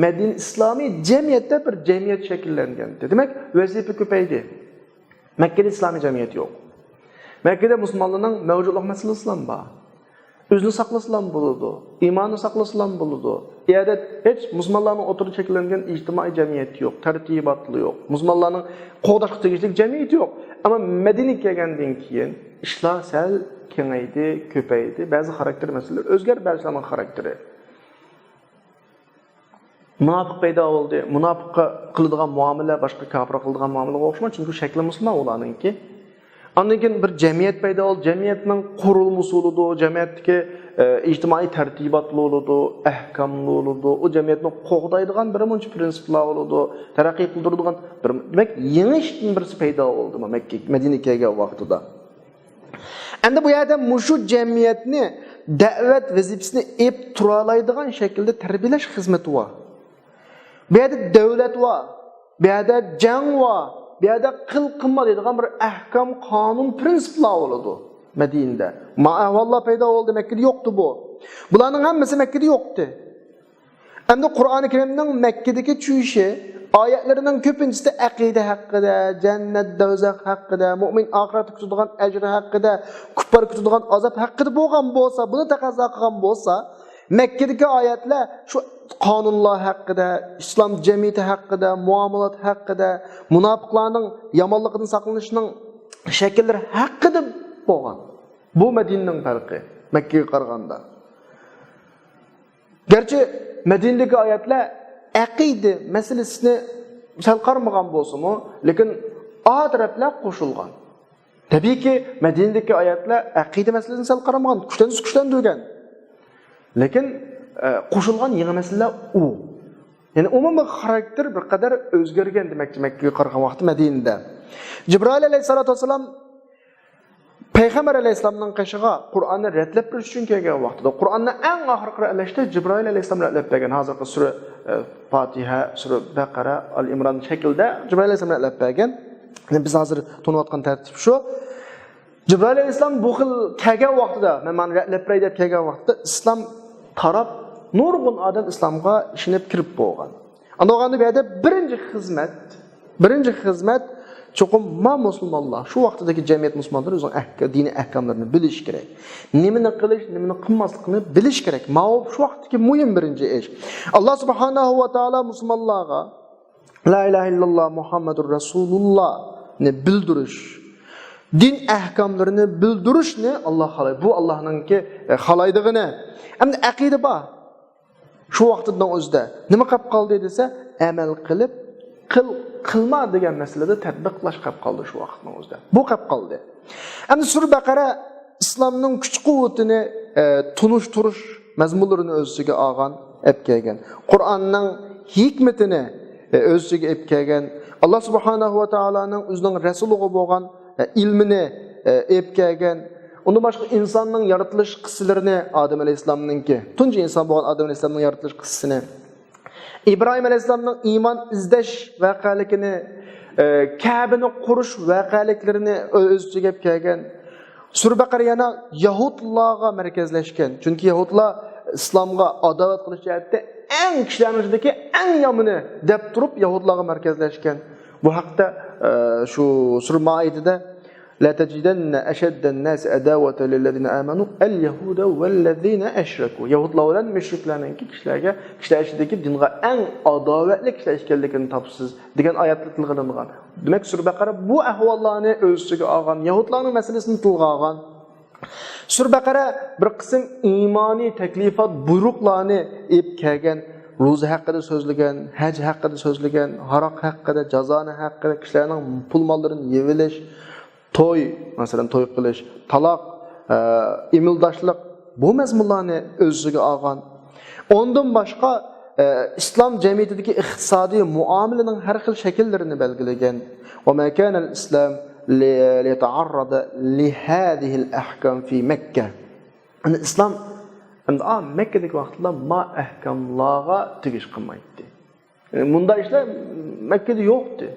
مەدىنە ئىسلامىي جەمئىيەتتە بىر جەمئىيەت شەكىللەنگەنتى. دېمەك، ۋەزىپە كۆپەيدى. مەككىدە ئىسلامىي جەمئىيەت يوق. مەككىدە مۇسۇلمانلارنىڭ مەۋجۇتلۇق مەسىلىسىلا بار. ئۆزىنى ساقلىسىلا بولىدۇ، ئىمانىنى ساقلىسىلا بولىدۇ. ئۇ يەردە ھېچ مۇسۇلمانلارنىڭ ئوتتۇرىغا شەكىللەنگەن ئىجتىمائىي جەمئىيەت يوق، تەرتىباتلا يوق. مۇسۇلمانلارنىڭ قوغداشقا تېگىشلىك جەمئىيەت يوق. ئەمما مەدىنىگە كەلگەندىن كېيىن ئىشلار سەل كېڭەيدى، كۆپەيدى. بەزى خاراكتېر مەسىلىلەر ئۆزگەردى، بەزىلەرنىڭ خاراكتېرى. مۇناپىق پەيدا بولدى. مۇناپىققا قىلىدىغان مۇئامىلە باشقا كاپىرغا قىلىدىغان مۇئامىلىگە ئوخشىمايدۇ، چۈنكى شەكلى مۇسۇلمان ئۇلارنىڭكى. ئاندىن كېيىن بىر جەمئىيەت پەيدا بولدى. جەمئىيەتنىڭ قۇرۇلمىسى بولىدۇ، جەمئىيەتتىكى، ئە، ئىجتىمائىي تەرتىباتلار بولىدۇ، ئەھكاملار بولىدۇ. ئۇ جەمئىيەتنى قوغدايدىغان بىر مۇنچە پىرىنسىپلار بولىدۇ، تەرەققىي قىلدۇرىدىغان بىر، دېمەك، يېڭى ئىشتىن بىرسى پەيدا بولدى مەككە، مەدىنىگە كەلگەن ۋاقتىدا. ئەمدى بۇ يەردە مۇشۇ جەمئىيەتنى دەۋەت ۋەزىپىسىنى ئېلىپ تۇرالايدىغان شەكىلدە تەربىيەلەش خىزمىتى بار. بۇ يەردە دۆلەت بار، بۇ يەردە جەڭ بار، بۇ يەردە قىل قىلما دەيدىغان بىر ئەھكام، قانۇن، پىرىنسىپلار بولىدۇ مەدىنىدە. ما ئەھۋاللار پەيدا بولدى، مەككىدە يوقتى بۇ. بۇلارنىڭ ھەممىسى مەككىدە يوقتى. ئەمدى قۇرئانى كەرىمنىڭ مەككىدىكى چۈشۈشى، ئايەتلىرىنىڭ كۆپىنچىسى ئەقىدە ھەققىدە، جەننەت، دوزاخ ھەققىدە، مۇئمىن ئاخىرەتتە كۈتىدىغان ئەجىر ھەققىدە، كۇپپار كۈتىدىغان ئازاب ھەققىدە بولغان بولسا، بۇنى تەقەززا قىلغان بولسا، مەككىدىكى ئايەتلەر شۇ قانۇنلار ھەققىدە، ئىسلام جەمئىيىتى ھەققىدە، مۇئامىلات ھەققىدە، مۇناپىقلارنىڭ يامانلىقىدىن ساقلىنىشنىڭ شەكىللىرى ھەققىدە بولغان. بۇ مەدىنىنىڭ پەرقى مەككىگە قارىغاندا. گەرچە مەدىنىدىكى ئايەتلەر ئەقىدە مەسىلىسىنى سەل قارىمىغان بولسىمۇ، لېكىن ئا تەرەپلەر قوشۇلغان. تەبىئىيكى، مەدىنىدىكى ئايەتلەر ئەقىدە مەسىلىسىنى سەل قارىمىغان، كۈچلەنسە كۈچلەندۈرگەن. لېكىن، ئە، قوشۇلغان يېڭى مەسىلىلەر ئۇ. يەنى ئومۇمىي خاراكتېر بىر قەدەر ئۆزگەرگەن دېمەكچى، مەككىگە قارىغان ۋاقىتتا مەدىنىدە. جىبرائىل ئەلەيھىسسالاتۇ ۋەسسالام پەيغەمبەر ئەلەيھىسسالامنىڭ قېشىغا قۇرئاننى رەتلەپ بېرىش ئۈچۈن كەلگەن ۋاقتىدا، قۇرئاننى ئەڭ ئاخىرقى رەتلەشتە جىبرائىل ئەلەيھىسسالام رەتلەپ بەرگەن. ھازىرقى سۈرە، ئە، پاتىھە، سۈرە بەقەرە، ئال ئىمران شەكلىدە جىبرائىل ئەلەيھىسسالام رەتلەپ بەرگەن. يەنى بىز ھازىر تونۇۋاتقان تەرتىپ شۇ. جىبرائىل ئەلەيھىسسالام بۇ خىل كەلگەن ۋاقتىدا، مەن مانا رەتلەپ بېرەي دەپ كەلگەن ۋاقتىدا ئىسلام تاراپ، نۇرغۇن ئادەم ئىسلامغا ئىشىنىپ كىرىپ بولغان. ئاندىن بۇ يەردە بىرىنچى خىزمەت، بىرىنچى خىزمەت چوقۇم ما مۇسۇلمانلار، شۇ ۋاقتىدىكى جەمئىيەت مۇسۇلمانلىرى ئۆزىنىڭ ئەھكە-، دىنىي ئەھكاملىرىنى بىلىشى كېرەك. نېمىنى قىلىش، نېمىنى قىلماسلىقىنى بىلىشى كېرەك. ماۋۇ شۇ ۋاقىتتىكى مۇھىم بىرىنچى ئىش. ئاللا سۇبھانەھۇ ۋە تائالا مۇسۇلمانلارغا لا ئىلاھە ئىللاللا مۇھەممەدۇر رەسۇلۇللانى بىلدۈرۈش، دىن ئەھكاملىرىنى بىلدۈرۈشنى ئاللا خالايدۇ. بۇ ئاللانىڭكى، ئە، خالايدىغىنى. ئەمدى ئەقىدە بار. شۇ ۋاقىتنىڭ ئۆزىدە نېمە قېلىپ قالدى دېسە، ئەمەل قىلىپ، قىل، قىلما دېگەن مەسىلىدە تەتبىقلاش قېلىپ قالدى شۇ ۋاقىتنىڭ ئۆزىدە. بۇ قېلىپ قالدى. ئەمدى سۈرە بەقەرە ئىسلامنىڭ كۈچ-قۇۋۋىتىنى، ئە، تونۇشتۇرۇش مەزمۇنلىرىنى ئۆز ئىچىگە ئالغان، ئەپ كەلگەن. قۇرئاننىڭ ھېكمىتىنى، ئە، ئۆز ئىچىگە ئەپ كەلگەن. ئاللا سۇبھانەھۇ ۋە تائالانىڭ ئۆزىنىڭ رەسۇلىغا بولغان، ئە، ئىلمىنى، ئە، ئەپ كەلگەن. ئۇندىن باشقا ئىنساننىڭ يارىتىلىش قىسسىلىرىنى، ئادەم ئەلەيھىسسالامنىڭكى، تۇنجى ئىنسان بولغان ئادەم ئەلەيھىسسالامنىڭ يارىتىلىش قىسسىسىنى، ئىبراھىم ئەلەيھىسسالامنىڭ ئىمان ئىزدەش ۋەقەلىكىنى، ئە، كەبىنى قۇرۇش ۋەقەلىكلىرىنى ئۆ-، ئۆز ئىچىگە ئەپ كەلگەن. سۈرە بەقەرە يەنە يەھۇدلارغا مەركەزلەشكەن. چۈنكى يەھۇدلار ئىسلامغا ئاداۋەت قىلىش جەھەتتە ئەڭ، كىشىلەرنىڭ ئىچىدىكى ئەڭ يامىنى دەپ تۇرۇپ يەھۇدلارغا مەركەزلەشكەن. بۇ ھەقتە، ئە، شۇ سۈرە مائىدىدە، لەتەجىدەننە ئەشەددەنناسى ئەداۋەتەن لىللەزىنە ئامەنۇ ئەليەھۇدە ۋەللەزىنە ئەشرەكۇ. يەھۇدلار بىلەن مۈشرىكلەرنىڭكى كىشىلەرگە، كىشىلەر ئىچىدىكى دىنغا ئەڭ ئاداۋەتلىك كىشىلەر ئىكەنلىكىنى تاپىسىز، دېگەن ئايەتلەر تىلغا ئېلىنغان. دېمەك، سۈرە بەقەرە بۇ ئەھۋاللارنى ئۆز ئىچىگە ئالغان، يەھۇدلارنىڭ مەسىلىسىنى تىلغا ئالغان. سۈرە بەقەرە بىر قىسىم ئىمانىي تەكلىپات، بۇيرۇقلارنى ئېلىپ كەلگەن. روزا ھەققىدە سۆزلىگەن، ھەج ھەققىدە سۆزلىگەن، ھاراق ھەققىدە، جازانە ھەققىدە، كىشىلەرنىڭ پۇل ماللىرىنى يېۋېلىش، توي، مەسىلەن، توي قىلىش، تالاق، ئە، ئېمىلداشلىق، بۇ مەزمۇنلارنى ئۆز ئىچىگە ئالغان. ئۇندىن باشقا، ئە، ئىسلام جەمئىيىتىدىكى ئىقتىسادىي مۇئامىلىنىڭ ھەر خىل شەكىللىرىنى بەلگىلىگەن. وما كان الإسلام لي-، ليتعرض لهذه الأحكام في مكة. يەنى ئىسلام ئەمدى، ئا، مەككىدىكى ۋاقىتتا ما ئەھكاملارغا تېگىش قىلمايتتى. يەنى مۇنداق ئىشلار مەككىدە يوقتى.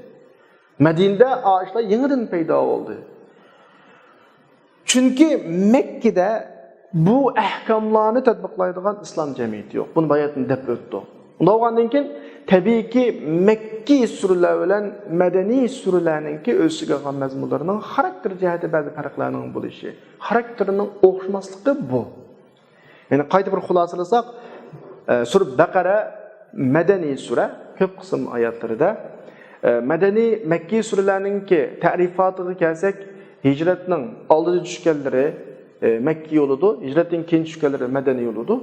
مەدىنىدە ئا ئىشلار يېڭىدىن پەيدا بولدى. چۈنكى مەككىدە بۇ ئەھكاملارنى تەتبىقلايدىغان ئىسلام جەمئىيىتى يوق. بۇنى باياتىن دەپ ئۆتتۇق. ئۇنداق بولغاندىن كېيىن، تەبىئىيكى، مەككىي سۈرىلەر بىلەن مەدەنىي سۈرىلەرنىڭكى ئۆز ئىچىگە ئالغان مەزمۇنلىرىنىڭ خاراكتېر جەھەتتە بەزى پەرقلەرنىڭ بولۇشى، خاراكتېرىنىڭ ئوخشىماسلىقى بۇ. يەنى قايتا بىر خۇلاسىلىساق، ئە، سۈرە بەقەرە مەدەنىي سۈرە، كۆپ قىسىم ئايەتلىرىدە. ئە، مەدەنىي مەككىي سۈرىلەرنىڭكى تەرىپاتىغا كەلسەك، ھىجرەتنىڭ ئالدىدا چۈشكەنلىرى، ئە، مەككىي بولىدۇ، ھىجرەتتىن كېيىن چۈشكەنلىرى مەدەنىي بولىدۇ.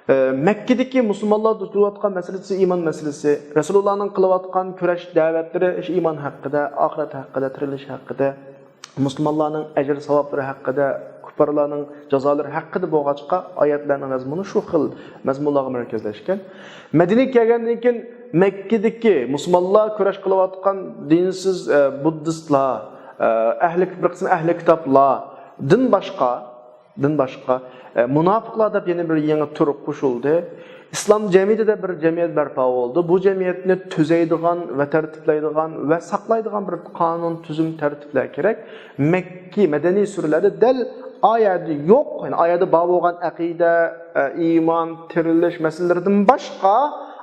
ئە، مەككىدىكى مۇسۇلمانلار دۇچ كېلىۋاتقان مەسىلىسى ئىمان مەسىلىسى، رەسۇلۇللانىڭ قىلىۋاتقان كۈرەش دەۋەتلىرى ئىمان ھەققىدە، ئاخىرەت ھەققىدە، تىرىلىش ھەققىدە، مۇسۇلمانلارنىڭ ئەجىر ساۋابلىرى ھەققىدە، كۇپپارلارنىڭ جازالىرى ھەققىدە بولغاچقا، ئايەتلەرنىڭ مەزمۇنى شۇ خىل مەزمۇنلارغا مەركەزلەشكەن. مەدىنىگە كەلگەندىن كېيىن مەككىدىكى مۇسۇلمانلار كۈرەش قىلىۋاتقان دىنسىز، ئە، بۇددىستلار، ئە، ئەھلى، بىر قىسىم ئەھلى كىتابلاردىن باشقا، دىن باشقا، ئە، مۇناپىقلار دەپ يەنە بىر يېڭى تۈر قوشۇلدى. ئىسلام جەمئىيىتىدە بىر جەمئىيەت بەرپا بولدى. بۇ جەمئىيەتنى تۈزەيدىغان ۋە تەرتىپلەيدىغان ۋە ساقلايدىغان بىر قانۇن، تۈزۈم، تەرتىپلەر كېرەك. مەككى مەدەنىي سۈرىلەردە دەل ئا يەردە يوق، يەنى ئا يەردە بار بولغان ئەقىدە، ئە، ئىمان، تىرىلىش مەسىلىلىرىدىن باشقا،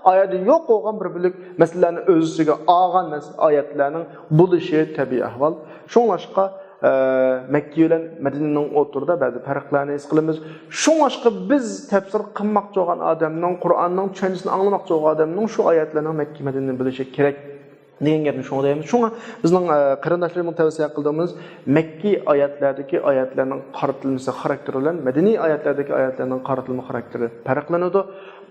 ئا يەردە يوق بولغان بىر بۆلەك مەسىلىلەرنى ئۆز ئىچىگە ئالغان مەس-، ئايەتلەرنىڭ بولۇشى تەبىئىي ئەھۋال. شۇڭلاشقا، ئە، مەككە بىلەن مەدىنىنىڭ ئوتتۇرىدا بەزى پەرقلەرنى ھېس قىلىمىز. شۇڭلاشقا بىز تەپسىر قىلماقچى بولغان ئادەمنىڭ، قۇرئاننىڭ چۈشەنچىسىنى ئاڭلىماقچى بولغان ئادەمنىڭ شۇ ئايەتلەرنىڭ مەككە مەدىنىنى بىلىشى كېرەك دېگەن گەپنى شۇڭا دەيمىز. شۇڭا بىزنىڭ، ئە، قېرىنداشلىرىمىزغا تەۋسىيە قىلىدىغىنىمىز، مەككى ئايەتلەردىكى ئايەتلەرنىڭ قارىتىلمىسى خاراكتېرى بىلەن مەدىنىي ئايەتلەردىكى ئايەتلەرنىڭ قارىتىلما خاراكتېرى پەرقلىنىدۇ.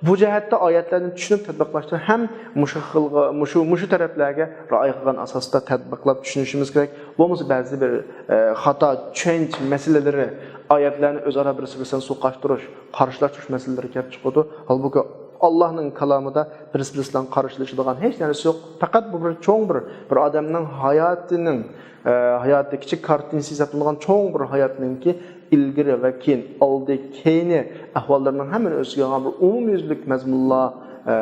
بۇ جەھەتتە ئايەتلەرنى چۈشىنىپ تەتبىقلاشتا ھەم مۇشۇ خىلغا، مۇشۇ، مۇشۇ تەرەپلەرگە رىئايە قىلغان ئاساستا تەتبىقلاپ چۈشىنىشىمىز كېرەك. بولمىسا بەزى بىر، ئە، خاتا چۈشەنچە مەسىلىلىرى، ئايەتلەرنى ئۆزئارا بىرسى بىرسىدىن سۇ قاچتۇرۇش، قارشىلاش تۇرۇش مەسىلىلىرى كېلىپ چىقىدۇ. ھالبۇكى، ئاللاھنىڭ كالامىدا بىرسى بىرسى بىلەن قارشىلىشىدىغان ھېچ نەرسە يوق. پەقەت بۇ بىر چوڭ بىر، بىر ئادەمنىڭ ھاياتىنىڭ، ئە، ھاياتى كىچىك كارتىنىسى ھېسابلىنىدىغان چوڭ بىر ھاياتنىڭكى ئىلگىرى ۋە كېيىن، ئالدى كەينى ئەھۋاللىرىنىڭ ھەممىنى ئۆز ئىچىگە ئالغان بىر ئومۇميۈزلۈك مەزمۇنلار، ئە،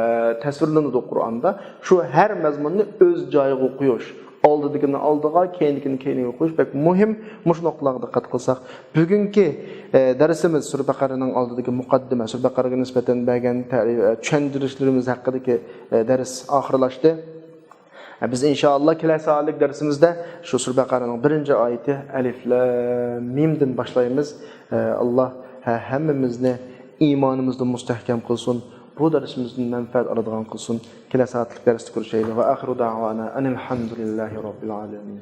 تەسۋىرلىنىدۇ قۇرئاندا. شۇ ھەر مەزمۇننى ئۆز جايىغا قويۇش، ئالدىدىكىنى ئالدىغا، كەينىدىكىنى كەينىگە قويۇش بەك مۇھىم. مۇشۇ نۇقتىلارغا دىققەت قىلساق، بۈگۈنكى، ئە، دەرسىمىز سۈرە بەقەرىنىڭ ئالدىدىكى مۇقەددىمە، سۈرە بەقەرىگە نىسبەتەن بەرگەن تەرى-، ئە، چۈشەندۈرۈشلىرىمىز ھەققىدىكى، ئە، دەرس ئاخىرلاشتى. بىز ئىنشائاللا كېلەر سائەتلىك دەرسىمىزدە شۇ سۈرە بەقەرەنىڭ بىرىنچى ئايىتى ئەلىف لام مىمدىن باشلايمىز. ئاللا ھە-، ھەممىمىزنى ئىمانىمىزدا مۇستەھكەم قىلسۇن. بۇ دەرسىمىزدىن مەنپەئەت ئالىدىغان قىلسۇن. كېلەر سائەتلىك دەرستە كۆرۈشەيلى. ۋە ئاخىرۇ دەئۋانا ئەنىل ھەمدۇلىللاھى رەببىل ئالەمىن.